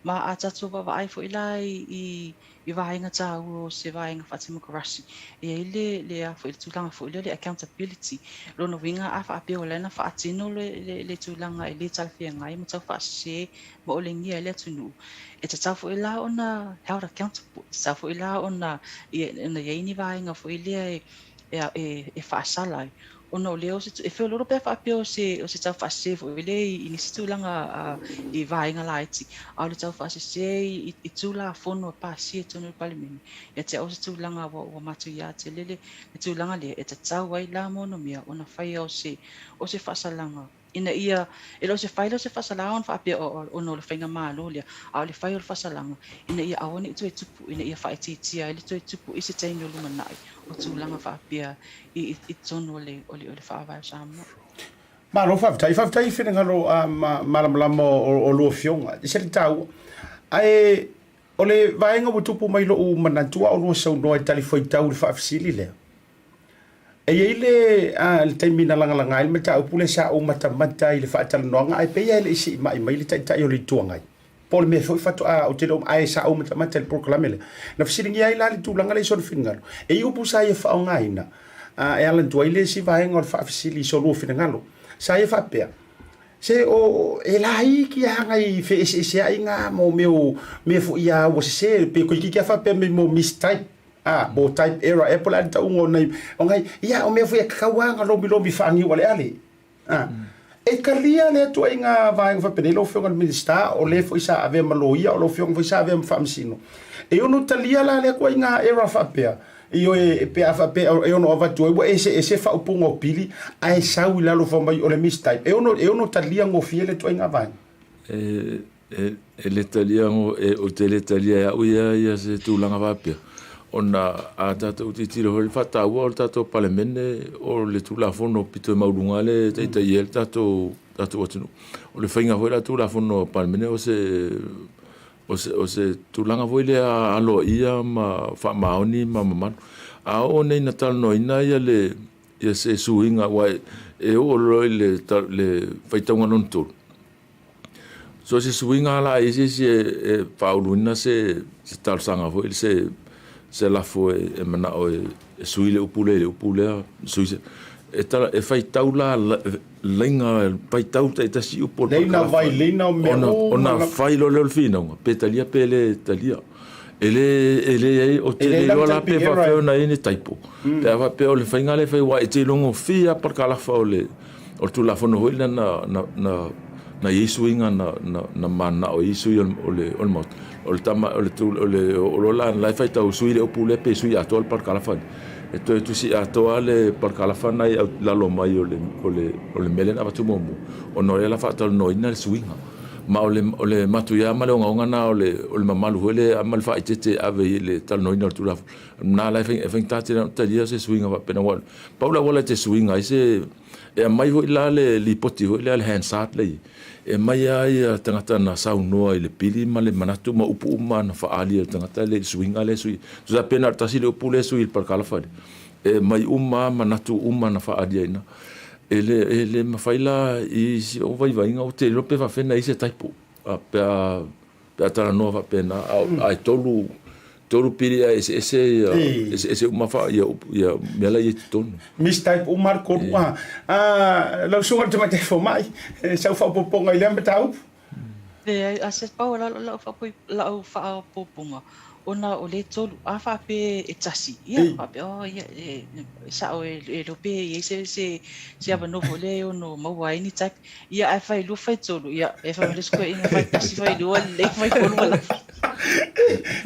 Ma a tatou vaavaai foi la i, i i vaega tāua o se vaega faatemokarasi, e i ai le, le, a foi, le tulaga foi lea o le accountability. Lona uiga a faapea o la e na faatino le, le, le tulaga e le talafeagai ma tau faasese ma olegia ai le atunuu, e tatau foi la ona held accountable, e tatau foi la ona, ona i ai ni vaega foi lea e, e, e, e faasala ai. Ona o lea o se, e feoloolo pe a faapea o se, o se tau faasese foi lea i, i nisi tulaga i vaega laiti, a o le tau faasese i, i Tulafono e pasia i totonu o le Palemene, ia te au o se tulaga ua, ua matuia tele le, le tulaga lea, e tatau ai la monomia ona faia o se, o se faasalaga ina ia, e le o se fai lea o se faasalaga ona faapea o, ona o le faigamalo lea, a o le fai o le faasalaga ina ia aua ne i toe tupu, ina ia faaitiitia ai le toe tupu i se taimi o lumanai o tulaga faapea i, i totonu o le, o le, o le Faavae o Samoa. Malo faafetai. Faafetai i finagalo malamalama o lua afioga. E ese le taua. Ae o le vaega ua tupu mai lou manatu a o lua saunoa e talifuaitau i le faafesili lea. E i ai le, a, le taimi na lagalaga ai le mataupu lea sa ou matamata i le faatalanoaga ae pei lava e le i siimai mai le Taitai o le Itu Agai. Po o le mea foi faatoa ou te le o, ae sa ou matamata i le polokalame lea. Na fesiligia ai la le tulaga lea i sona finagalo. E i ai upu sa ia faaaogaina, a, e ala atu ai le isi vaega o le faafesili i so lua finagalo. Sa ia faapea, Se o, e laiti lava nai feeseeseaiga mo mea o, mea foi a ua sese, pe toeitiiti lava faapea mai mo mistype. A, po o type error ea po o le a le tauga o nai, o nai, ia o mea foi e tatau lava ona lomilomi faaniualeale. A, e talia lea ituaiga vaega faapenei lau Afioga i le Minisita, o le foi sa avea ma loia, o lau Afioga foi sa avea ma faamasino. E ono talia la lea ituaiga error faapea, ioe, pe a faapea e ono avatu ai ua eseese faaupuga o pili ae sau i lalo fai mai o le mistype. E ono, e ono talia gofie lea ituaiga vaega. E, E, e le talia, e, ou te le talia e au ia, ia se tulaga faapea. Ona a tatou tilotilo foi le faataua o le tatou Palemene o le Tulafono pito e maualuga le taitaia ai le tatou, tatou atunuu. O le faiga foi la Tulafono a Palemene o se, o se, o se tulaga foi lea aloaia ma faamaoni ma mamalu. A oo nei ina talanoaina ia le, ia se suiga aua e, e oo loa i le, le faitauga lona tolu, So se suiga la i se isi e faauluina se se talosaga foi se se lafo e, e manao e, e sui le upu lea i le upu lea sui se e tala e faitau la laina faitau taitasi upu o le Leina vai leina o mea ona, ona fai loa lea o le finauga pe talia pe le talia e le e le ai o te le iloa la pe faapea ona i ai ni typo pe a faapea o le faiga lea e fai aua e te ilogofia parakalafa o le O le Tulafono foi lea na, na, na, na i ai suiga na, na, na mananao ai sui o le, o le, o le Maota. O le tama, o le, o le, o lo la, la e faitau sui le upu lea pe sui atoa le parakalafa lea. E toe tusi atoa le parakalafa na i lalo mai o le, o le, o le mea lea na avatu muamua, ona o lea la faatalanoaina le suiga. Ma o le, o le matuia ma le ogaoga na o le, o le mamalu foi lea ma le faaeteete e ave i le talanoaina o le Tulafono. Na la e faigata tele ona talia se suiga faapena aua pau le auala e te suiga ai se e aumai foi la le lipoti foi lea le Hansard lea i ai, e aumai lava ia tagata na saunoa i le pili ma le manatu ma upu uma na faaali e le tagata lea i le suiga lea e sui. Tusa pe na o le tasi le upu lea e sui i le parakalafa lea, e aumai uma lava manatu uma na faaali ai i ina. E le, e le mafai la i si ou vaivaiga ou te iloa pe faapefea ona i ai se typo pe a Pe a talanoa faapena, a e tolu pili a eseese ia, eseese uma fa ia ia mea la i ai totonu. Mistype uma le tolu a. Lau susuga i le Tamaitai Fomai, sau faaopoopoga i lea mataupu. Leai, a se pau o lau lau faaopoopoga, ona o le tolu, a faapea e tasi, ia, faapea, oh, ia, e sao e le iloa pe i ai se se se avanoa foi lea e ono maua ai ni type. Ia, ae fai lua, fai tolu, ia, e fai mai le isi toeaina, fai tasi, fai lua, lelei, fai tolu, ua lava.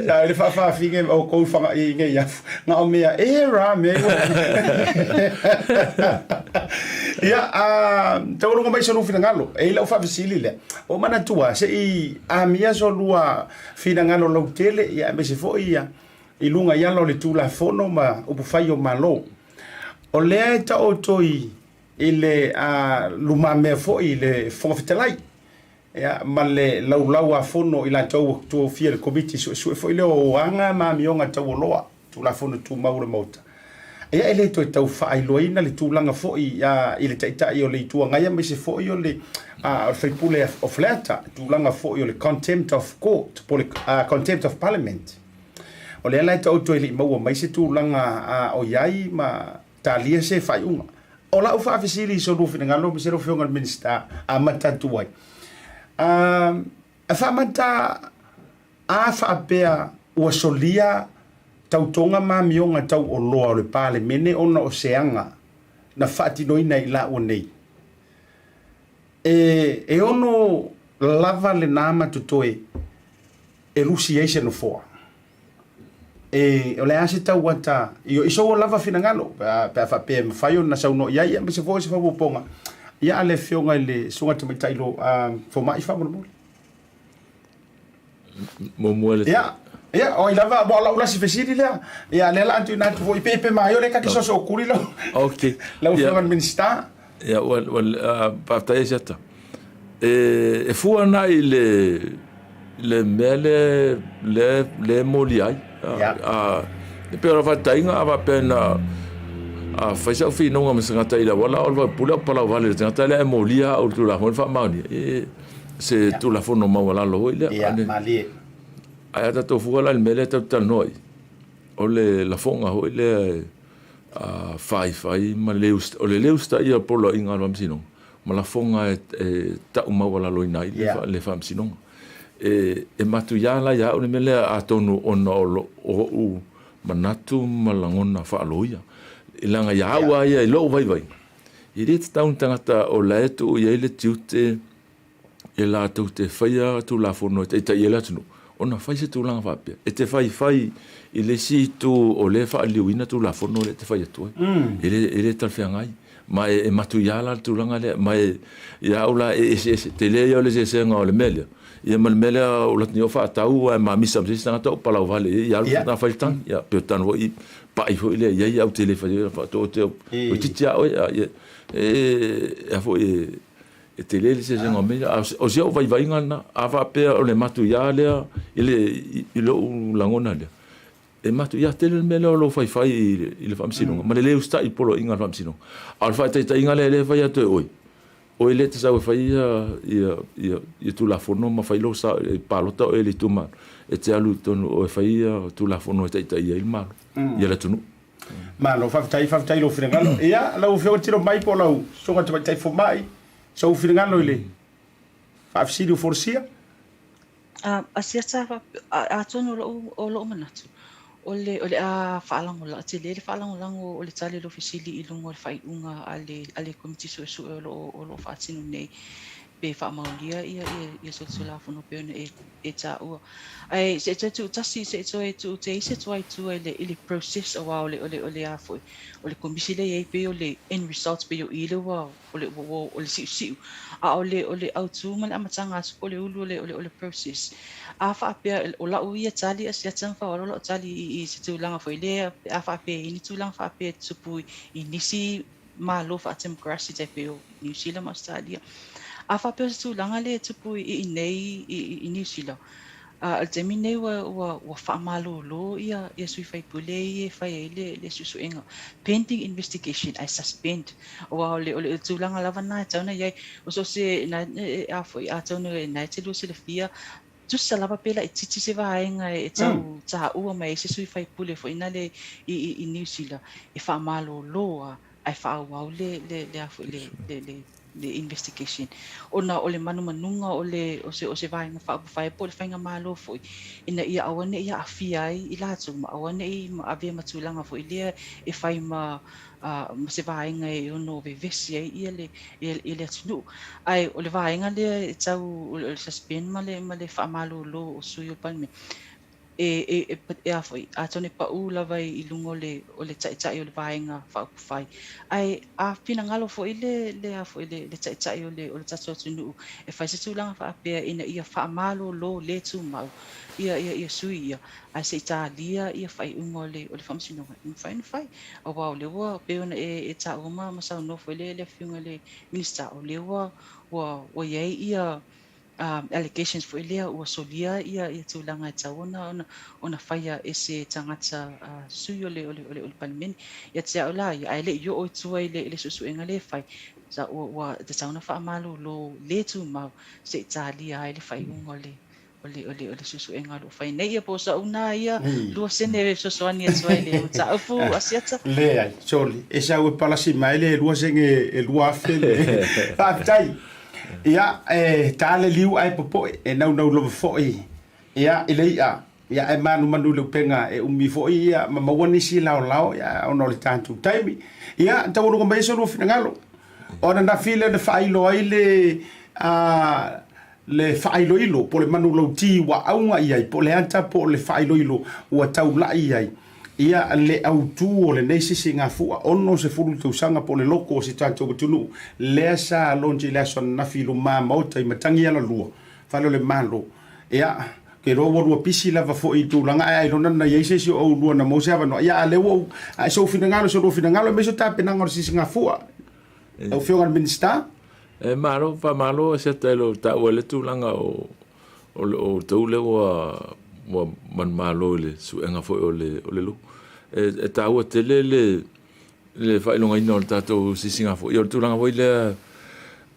Sa le faafaafine o kou whangai nei afu. Nga o mea e ra mea i Ia, a taualunga mai so lua finagalo. E i lau faafesili lea. O manatua, se i amia so lua finagalo lautele, ia aemaise foi ia i luga i ala o le Tulafono ma upufai o Malo. O lea e taoto i i le lumamea foi i le Fofoga Fetalai ia, ma le laulau a fono i latou ua tofia i le Komiti Suesue foi lea o Aga ma Amioga Taualoa, Tulafono Tumau o le Maota. Ia, e le toe tau faailoaina le tulaga foi i le Taitai o le Itu Agai aemaise foi o le sui usufono o Faleata, tulaga foi o le Contempt of Court po o le Contempt of Parliament. O lea la e taoto e le i maua mai se tulaga o i ai ma Talia se faaiuga. O lau faafesili i so lua finagalo aemaise lau Afioga i le Minisita, amata atu ai. A faamata a faapea ua solia tautoga ma amioga tauoloa o le Palemene ona o se aga. na faatinoina e i laua nei, e, e ono lava lenā ma totoe e lusi ai se nofoa. E, o le a se tauata, i, i sou lava finagalo, pe a, pe a faapea e mafai ona saunoa i ai, aemaise foi o se faaopoopoga, ia a le Afioga i le Susuga Tamaitai Lo, a, Fomai faamolemole. Muamua le... Ia, ia, o ai lava, ua o lau lasi fesili lea. Ia, lea la a tuuina atu foi, pe, pe maio lea kake sosookuli lau, Okay. lau Afioga i le Minisita. Ia, ua, ua, uh, faafetai e Siata. E, e fua na i le, le mea le, le, le moli ai. Ia. A, e pei o le faataitaiga a faapea na a fai sau finauga ma se tagata i le auala o le faipule au palau vale i le tagata lea e molia au i le Tulafono e faamaonia. E, se Tulafono maualalo foi lea. Ia, malie. Ae a tatou fua la i le mea lea tatou te talanoa ai, o le lafoga foi lea e a faifai ma le o le le usitaia o poloaiga a le Faamasinoga ma lafoga e tau maualaloina ai le Faamasinoga. E, e matuia la ia au le mea lea atonu ona o ou manatu ma lagona faaloia. Leaga ia au lava ia i lou vaivaiga, e le tatau ni tagata o la e tuu i ai le tiute e latou te faia Tulafono e taitai ai le atunuu, ona fai se tulaga faapea. E te faifai i le isi itu o lea e faaliliuina Tulafono lea e te fai atu ai. E le, e le talafeagai. Ma e, e matuia la le tulaga lea. Ma e, ia au la e eseese, tele ia o le eseesega o le mea lea, ia ma le mea lea o lata nei o faatau ae mamisa ma se isi tagata o palauvale i ai, ia alu yeah. fai le tagi. Ia, pe o tanu foi pai foi lea i ai au te le fai ai faatoa te au. Toeitiiti a oe, ia, e, e, a foi e, E tele le eseesega o mea ia. A o si au vaivaiga lena, a faapea o le matuia lea i le, i lou lagona lea, e matuia tele le mea lea o lou faifai i le Faamasinoga, ma le le usitai i poloaiga a le Faamasinoga. A o le faataitaiga lea lea e fai atu e oe, oe lea e te sau e fai ia, ia, ia, ia Tulafono ma fai lou sao, e palota oe i le itumalo, e te alu i totonu o oe e fai ia Tulafono e taitai ai le Malo, ia le atunuu. Malo, faafetai, faafetai i lou finagalo. Ia, lau Afioga tilo mai po o lau Susuga Tamaitai Fomai, sou finagalo i le faafesili ua folasia. A sia sa atonu o lou, o lou manatu, o le, o le a faalagolago, tele le faalagolago o le tali o lou fesili i luga o le faaiuga a le, a le Komiti Suesue o lo o, o lo o faatino nei, pe faamaonia ia, ia, ia solitulafono pei ona e e taua. Ae se i toe tuutasi, se i toe tuuteisi atu ai i tua i le, i le process aua o le, o le, o le a foi, o le komisi lea e i ai pei o le end results pei o i lea ua, o le, ua, o le siusiu. A o le, o le autu ma le amataga atu po o le ulu o le, o le, o le process. A faapea, o lau ia tali a siata ma faaaloalo lau tali i, i se tulaga foi lea, pe a faapea e i ai ni tulaga faapea e tupu i nisi Malo faa-temokarasi tai pei o Niu Sila ma Ausetalia. A faapea o se tulaga lea e tupu i inei i Niu Sila, a o le taimi lenei ua, ua, ua faamalolo ia, ia sui faipule ia e fai ai le, le suesuega. Pending investigation, ae suspend. Aua o le, o le tulaga lava lena e tatau ona i ai. O so o se, na, e, a foi, atonu e na e te lua silafia, tusa lava pe laitiiti se vaega e tau taua mai ai se sui faipule foi nale i, i, i Niu Sila e faamalolo a ae faaauau le, le, le, a foi, le, le, le, le investigation. Ona o le manumanuga o le, o se, o se vaega faaupufai po o le faigamalo foi, ina ia aua ne i aafia ai i latou ma aua ne i avea ma tulaga foi lea e fai ma, ma se vaega e ono vevesi ai ia le, ia le atunuu. Ae o le vaega lea e tau o le suspend ma le, ma le faamalolo o sui o le Palemene, e, e, e, e a foi, atonu e paʻū lava i luga o le, o le taitai o le Vaega Faaupufai. Ae a finagalo foi le, le a foi, le, le taitai o le, o le tatou atunuu e fai se tulaga faapea ina ia faamalolo le tumau ia, ia, ia sui ia, ae se i talia ia faaiuga o le, o le Faamasinoga, e mafai ona fai. Aua o lea ua pei ona e, e taua ma, ma saunoa foi le, le Afioga i le Minisita, o lea ua, ua, ua i ai ia allegations foi lea ua solia ia, ia tulaga e tatau ona, ona, ona faia e se tagata sui o le, o le, o le, o le Palemene. Ia te au la ia, ae le i oo i tua i le, i le suesuega lea e fai, sa, ua, ua tatau ona faamalolo le tumau se i talia ai le faaiuga o le, o le, o le, o le suesuega o lo o fai nei. Ia po o sa'u na ia 2 sene e fesoasoani atu ai i le mataupu Asiata. Leai, soli, e sau e palasi mai le 2 sene e 2000 le. Faafetai. Ia, e ta le liu ae popoe, e naunau lava foi, ia, i le i'a. Ia, ae manumanu i le upega e umi foi ia ma maua nisi laolao ia ona o le tatou taimi. Ia, taualuga mai ai so lua finagalo. O ananafi lea na faailo ai le a le faailoilo po o le manulauti ua auga i ai po o le ata po o le faailoilo ua taulai i ai ia le autu o lenei sisigafua 60 tausaga po o le loko o si tatou atunuu lea sa launch i le aso ananafi i luma Maota i Matagialalua, Fale o le Malo. Ia, ou te iloa ua lua pisi lava foi i tulaga ae ailoga na i ai se isi o oulua na maua se avanoa. Ia, a o lea ua ou, a sou finagalo, so lua finagalo, aemaise o tapenaga o le sisigafua. Lau Afioga i le Minisita. E malo, faamalo Asiata i lou taua i le tulaga o o le outou lea ua ua manumalo i le suega foi o le o le luku. E, e taua tele le le faailogaina o le tatou sisigafua. Ia o le tulaga foi lea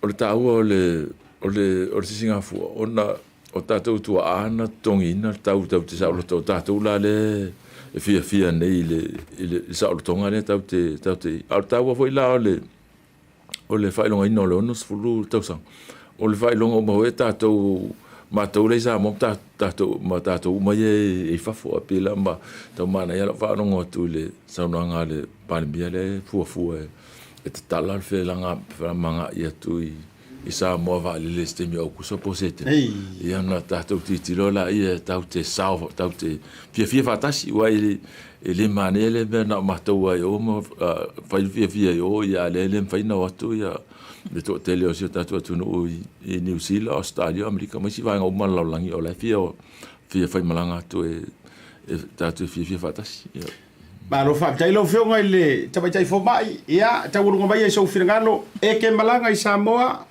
o le taua o le o le o le sisigafua ona o tatou tuaa na totogiina le tau tatou te saoloto o tatou la lea e fiafia nei i le i le saolotoga lea tatou te tatou te a o le taua foi la o le o le faailogaina o le 60 tausaga o le faailoga uma foi e tatou matou lea i Samoa ma tatou ma tatou uma ia i fafo a pei la ma tau manaia lau faalogo atu i le saunoaga a le Palemia lea e fuafua e tatala le felamagaai atu i i Samoa vaalele i se taimi o Aukuso po o Setema. Ia ona tatou tilotilo laia tatou te sao, tatou te fiafia faatasi, aua e, e le manaia le mea na o matou lava i o ma fai le fiafia i o, ia a o lea e le mafai ona o atu ia le toatele o si o tatou atunuu i, i Niu Sila, Ausetalia, Amerika ma isi vaega uma o le lalolagi o la e fia, fia faimalaga atu e, e tatou te fiafia faatasi. Ia. Malo faafetai lau Afioga i le Tamaitai Fomai. Ia, taualuga mai ai sou finagalo, e ke malaga i Samoa,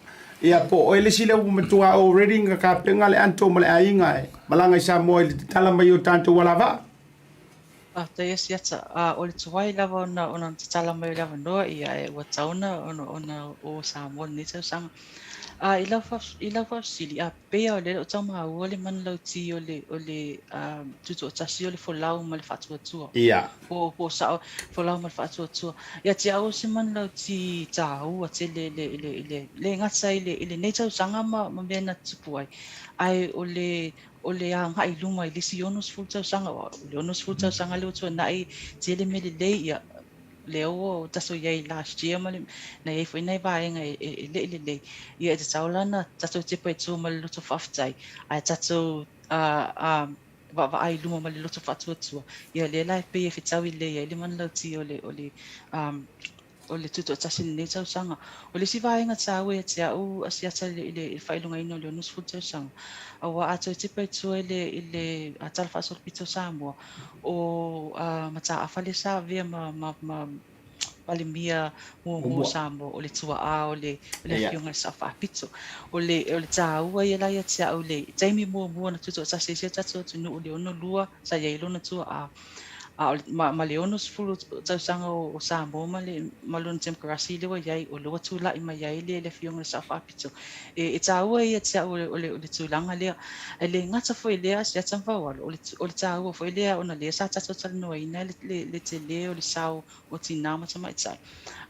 ia po o oe le isi lea ua matua already na tapena le Anto ma le aiga e malaga i Samoa i le tatala mai o tatou alavaa. Faafetai Asiata. A, o le tuai lava ona ona tatala mai o le avanoa, ia e ua tatau ona ona ona o Samoa i lenei tausaga. A, i lau i lau faafesili, a pei lava o lea e le o tau maua le manulauti o le o le tutoatasi o le folau ma le faatuatua. Ia. Po po sao folau ma le faatuatua. Ia te au o se manulauti taua tele i le i le i le le gata i le i lenei tausaga ma ma mea na tupu ai, ae o le o le agai i luma i le isi 60 tausaga, o le 60 tausaga lea ua tuanai, tele mea lelei, ia lea ua tatou i ai last year ma le, na i ai foi nai vaega e, e, e le i lelei. Ia e tatau la ona tatou tepa i tua ma le loto faafetai, ae tatou uh, uh, vaavaai i luma ma le loto faatuatua. Ia lea la e pei e fetaui lelei ai le manulauti o le, o le, um, o le tutoatasi i lenei tausaga. O le isi vaega taua ia te au Asiata i le, i le faailogaina o le 60 tausaga, aua a toe tepa i tua i le, i le Tala Faasolopito o Samoa, o mataafa lea sa avea ma, ma, ma Palemia muamua o Samoa, o le tuaa o le, o le Afioga i le Sao Faapito. O le, o le taua ia la ia te au i le taimi muamua na tutoatasi ai si o tatou atunuu i le 62 sa i ai lona tuaa, A o le, ma, ma le 60 tausaga o, o Samoa ma le, ma lona temokarasi lea ua i ai, o lea ua tulai mai ai le, le Afioga i le Sao Faapito. E, e taua ia te au o le, o le, o le tulaga lea. E le gata foi i lea, Asiata ma Faualo, o le, o le taua foi lea ona lea sa tatou talanoaina le, le, le tele o le sao o tinā ma tamaitai.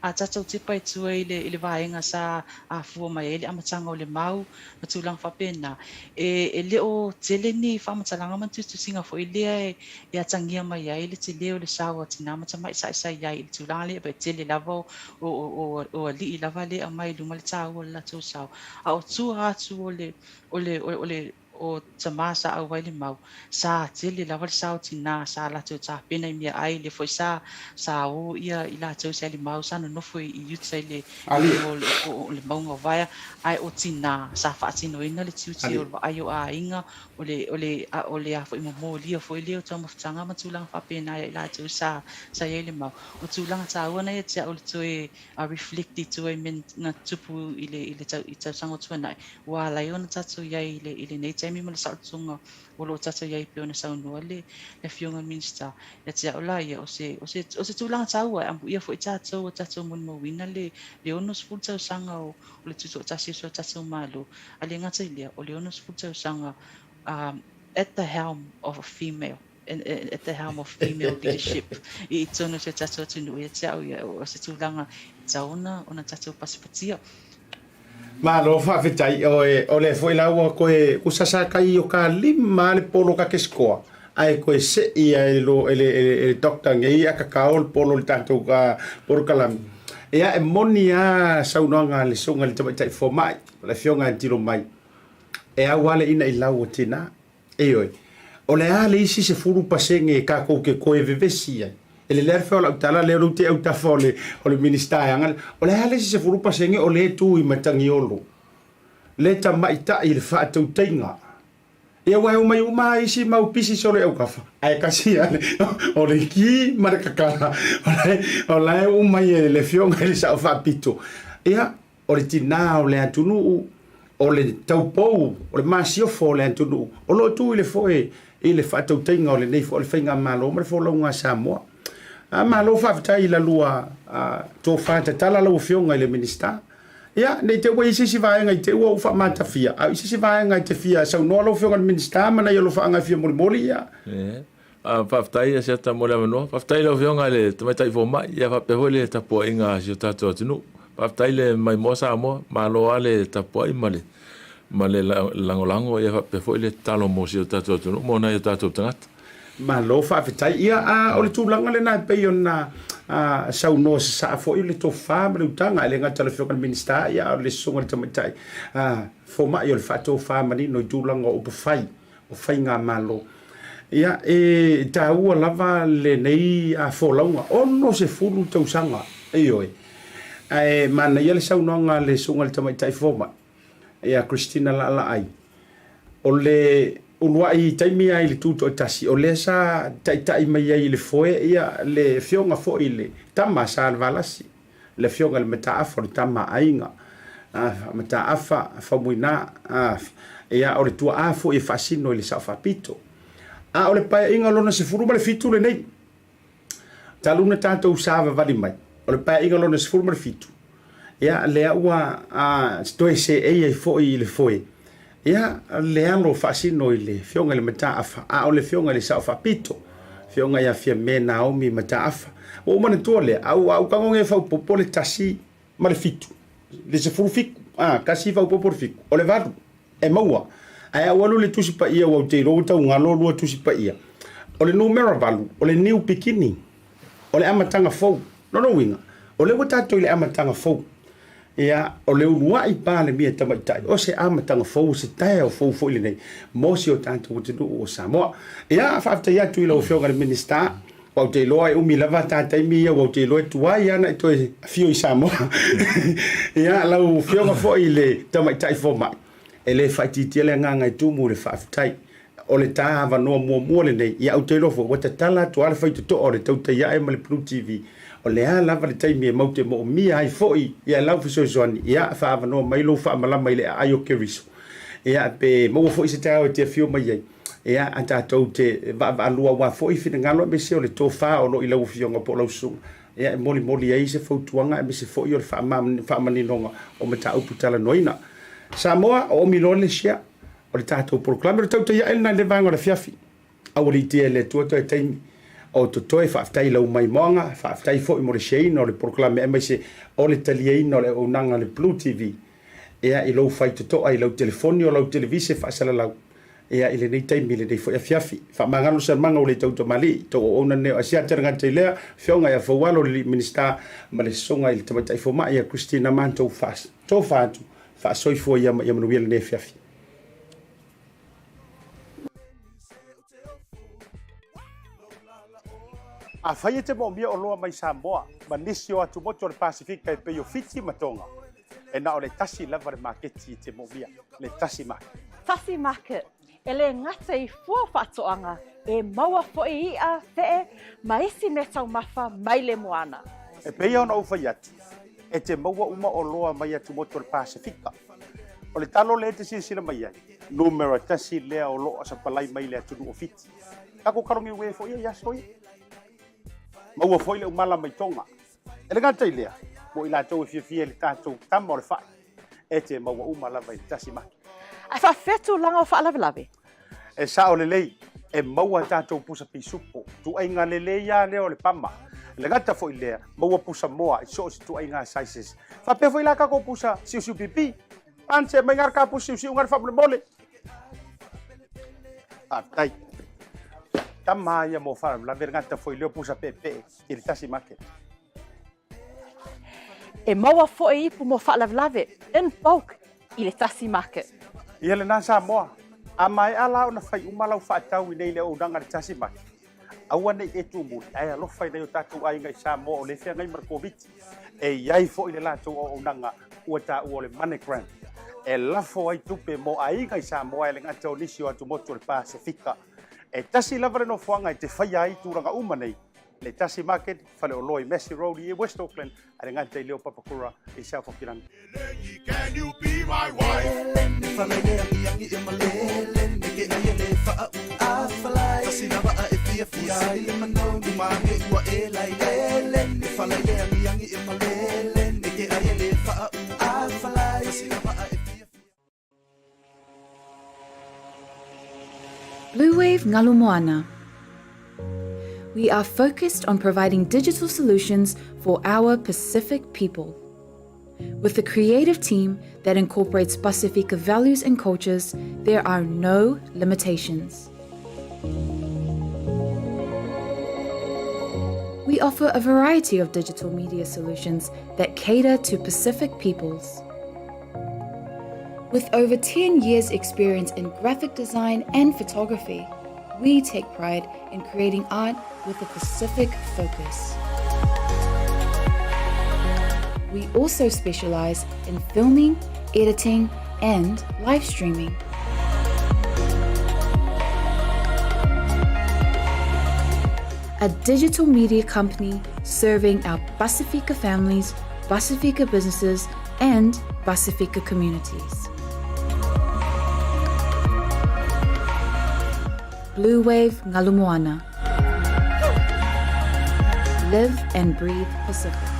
A tatou tepa i tua i le, i le vaega sa afua mai ai le amataga o le mau ma tulaga faapena, e, e le o tele ni faamatalaga ma ni tusitusiga foi lea e, e atagia mai ai le tele o le sao a tinā ma tamaitai sa i ai i le tulaga lea, e tele lava o, o, o, o alii lava lea e aumai i luma le taua o le latou sao. A o tua atu o le, o le, o le, o tama sa auai le mau, sa tele lava le sao tinā sa latou tapena i meaai, lea foi sa sa o ia i latou sa i le mau, sa nonofo i uta i le i luga o, o, o le mauga o Vaea, ae o tinā sa faatinoina le tiute o le vaai o aiga, o le o le a o le a foi momolia foi lea o taumafataga ma tulaga faapena ia i latou sa sa i ai le mau. O tulaga taua na ia te au le toe a reflect i tua i mea na tupu i le i le tau i tausaga o tuanai, ua ala ai ona tatou i ai i le i lenei taimi ma le saolotoga o lo o tatou i ai pei ona saunoa le le Afioga i le Minisita. Ia te au la ia, o se o se o se tulaga taua e amuia foi tatou ua tatou molimauina le le 60 tausaga o o le tutoatasi o si o tatou Malo. A le gata i lea, o le 60 tausaga um at the helm of a female. at the helm of female leadership i totonu o si o tatou atunuu ia te au ia, o se tulaga e tatau ona, ona tatou pasipatia. Malo faafetai oe, o lea foi la ua koe kusasa kai o ka lima le polo ka ke sikoa. Ae koe seʻi a e lo e le e le doctor ngei a kakao le polo le tatou polokalame. Ia e moni a saunoaga a le susuga i le tamaitai fomai, o le afioga e tilo mai. E au a le ina i lau o tina. Ioe. O le a le isi 10% kakou ke koe vevesi ai. E lelei a le fai o lau tala lea o lea ou te autafa o le o le Minisita e aga le. O le a le isi 10% o lea e tu i Matagiolo. Le tamaitai i le faatautaiga. Ia ua omai uma lava isi mau pisi solo i aukafa, ae kasi lava le, o le ki ma le kakala, o la e uma i le afioga i le Sao Faapito. Ia, o le tinā o le atunuu, o le taupou, o le masiofo o le atunuu, o lo o tu i le foe i le faatautaiga o lenei foi o le faigamalo ma le folauga a Samoa. A malo faafetai i la lua tofa tatala lau Afioga i le Minisita. Ia, ne i te i ua i ai se isi vaega i te i ua ou faamatafia, a o i se isi vaega e te fia saunoa lau Afioga i le Minisita ma nai alofaaga e fia molimoli, ia. Faafetai Asiata mo le avanoa. Faafetai i lau Afioga i le Tamaitai Fomai, ia faapea foi le tapuaiga a si o tatou atunuu. Faafetai le maimoa Samoa, malo lava le tapuai ma le ma le lagolago, ia faapea foi le tatalo mo si o tatou atunuu mo nai o tatou tagata. Malo faafetai. Ia, a o le tulaga lena e pei ona saunoa sasaa foi le tofa ma le utaga, e le gata i le Afioga i le Minisita, ia a o le Susuga i le Tamaitai Fomai o le faatofa manino i tulaga o upufai o faigamalo. Ia, e taua lava lenei folauga, 60 tausaga, ioe. Ae manaia le saunoaga a le Susuga i le Tamaitai Fomai, ia Christina Laalaai, o le uluai taimi lava i le tutoatasi, o lea sa taitai mai ai i le foe ia le afioga foi i le tama a Salevalasi, le afioga i le Mataafa, o le tama a aiga, Mataafa Faumuina, ia o le tuaa foi e faasino i le Sao Faapito. A o le paeaiga lona 17 lenei, Talu ona tatou savavali mai, o le Paeaiga lona 17, ia, lea ua toe seei ai foi i le foe, ia, le alo faasino i le Afioga i le Mataafa, a o le Afioga i le Sao Faapito, Afioga ia Fiame Naomi Mataafa. Ua ou manatua lea, a ua ou tago nei e faaopoopo le tasi ma le fitu, le 17, a, tasi faaopoopo le fitu, o le valu. E maua. Ae a ou alu i le Tusi Paia ua ou te iloa ua taugalo lua Tusi Paia. O le numera valu, o le new beginning. O le amataga fou. Lona uiga, o lea ua tatou i le amataga fou. Ia, o le uluai Palemia tamaitai, o se amataga fou, o se taeao fou foi lenei mo si o tatou atunuu o Samoa. Ia, faafetai atu i lau Afioga i le Minisita, aua ou te iloa e umi lava ta taimi ia, aua ou te iloa e tuai lava ona e toe afio i Samoa. Ia, lau Afioga foi i le Tamaitai Fomai, e le faaitiitia le agaga e tumu i le faafetai. O le ta avanoa muamua lenei, ia ou te iloa foi ua tatala atu lava le faitotoa o le tautai ae ma le Blue TV. O le a lava le taimi e matou te moomia ai foi ia lau fesoasoani, ia faaavanoa mai lou faamalama i le aai o Keriso. Ia pe maua foi se taeao e te afio mai ai, ia a tatou te vaavaalua aua foi finagalo aemaise o le tofa o lo o i lau Afioga po o lau Susuga, ia e molimoli ai se fautuaga aemaise foi o le faamaninoga o mataupu talanoaina. Samoa, oomi loa le share o le tatou polokalame. O le tautai ae lena i le vaega o le afiafi. Aualiitia e le Atua toe taimi o totoe. Faafetai i lau maimoaga, faafetai foi mo le share ina o le polokalame aemaise o le taliaina o le auaunaga a le Blue TV ia i lou faitotoa i lau telefoni o lau televise faasalalau ia i lenei taimi i lenei foi afiafi. Faamagalo Salamaga ua le tautamalii, tou auauna lenei o Asiata le gata i lea, Afioga ia Faualo le Alii Minisita ma le Susuga i le Tamaitai Fomai ia Christina Mantou Tofa atu, faasoifua ia ma ia manuia lenei afiafi. Afai e te moomia oloa mai Samoa ma nisi o atumotu o le Pasefika e pei o Fiti ma Tonga, e na o le tasi lava le maketi e te moomia, le Tasi Market. Tasi Market, e le gata i fua o faatoaga, e maua foi i'a, fe'e, ma isi meataumafa mai le moana. E pei ona ou fai atu, e te maua uma oloa mai atumotu o le Pasefika. O le talo lea e te silasila mai ai, numera tasi lea o lo o sapalai mai le atunuu o Fiti. Tatou kalogiue foi ia i aso ia. Maua foi le umala mai Tonga. E le gata i lea, mo i latou e fiafia i le tatou tama o le fai, e te maua uma lava i le tasi maki. Ae faafefea tulaga o faalavelave? E sao lelei, e maua tatou pusa pisupo, tuaiga lelei lava lea o le pama. E le gata foi i lea, maua pusa moa i so o se tuaiga sizes. Faapea foi la tatou pusa siusiu pipi. Ance mai ngā ka pusa siusiu ngā faamolemole. Faafetai. tama lava ia mo faalavelave le gata foi lea o pusa peepee i le tasi market. E maua foi ipu mo faalavelave in bulk i le tasi market. Ia lena Samoa, a maea la ona fai uma lau faatau i nei le auaunaga i le tasi market, aua ne i e tuumuli ae alofa i nai o tatou aiga i Samoa o lea e feagai ma le Koviti. E i ai foi le latou auaunaga ua taua o le MoneyGram e lafo ai tupe mo aiga i Samoa e le gata o nisi o atumotu o le Pasefika. E tasi lava le nofoaga e te faia ai tulaga uma nei, le Tasi Market, faleoloa i Massey Road i West Auckland, a le gata i lea o Papakura i South Hokiland. Bluewave Ngalu We are focused on providing digital solutions for our Pacific people. With a creative team that incorporates Pasifika values and cultures, there are no limitations. We offer a variety of digital media solutions that cater to Pacific peoples. With over 10 years' experience in graphic design and photography, we take pride in creating art with a Pacific focus. We also specialize in filming, editing, and live streaming. A digital media company serving our Pasifika families, Pasifika businesses, and Pasifika communities. Blue Wave Ngalumoana. Live and breathe Pacific.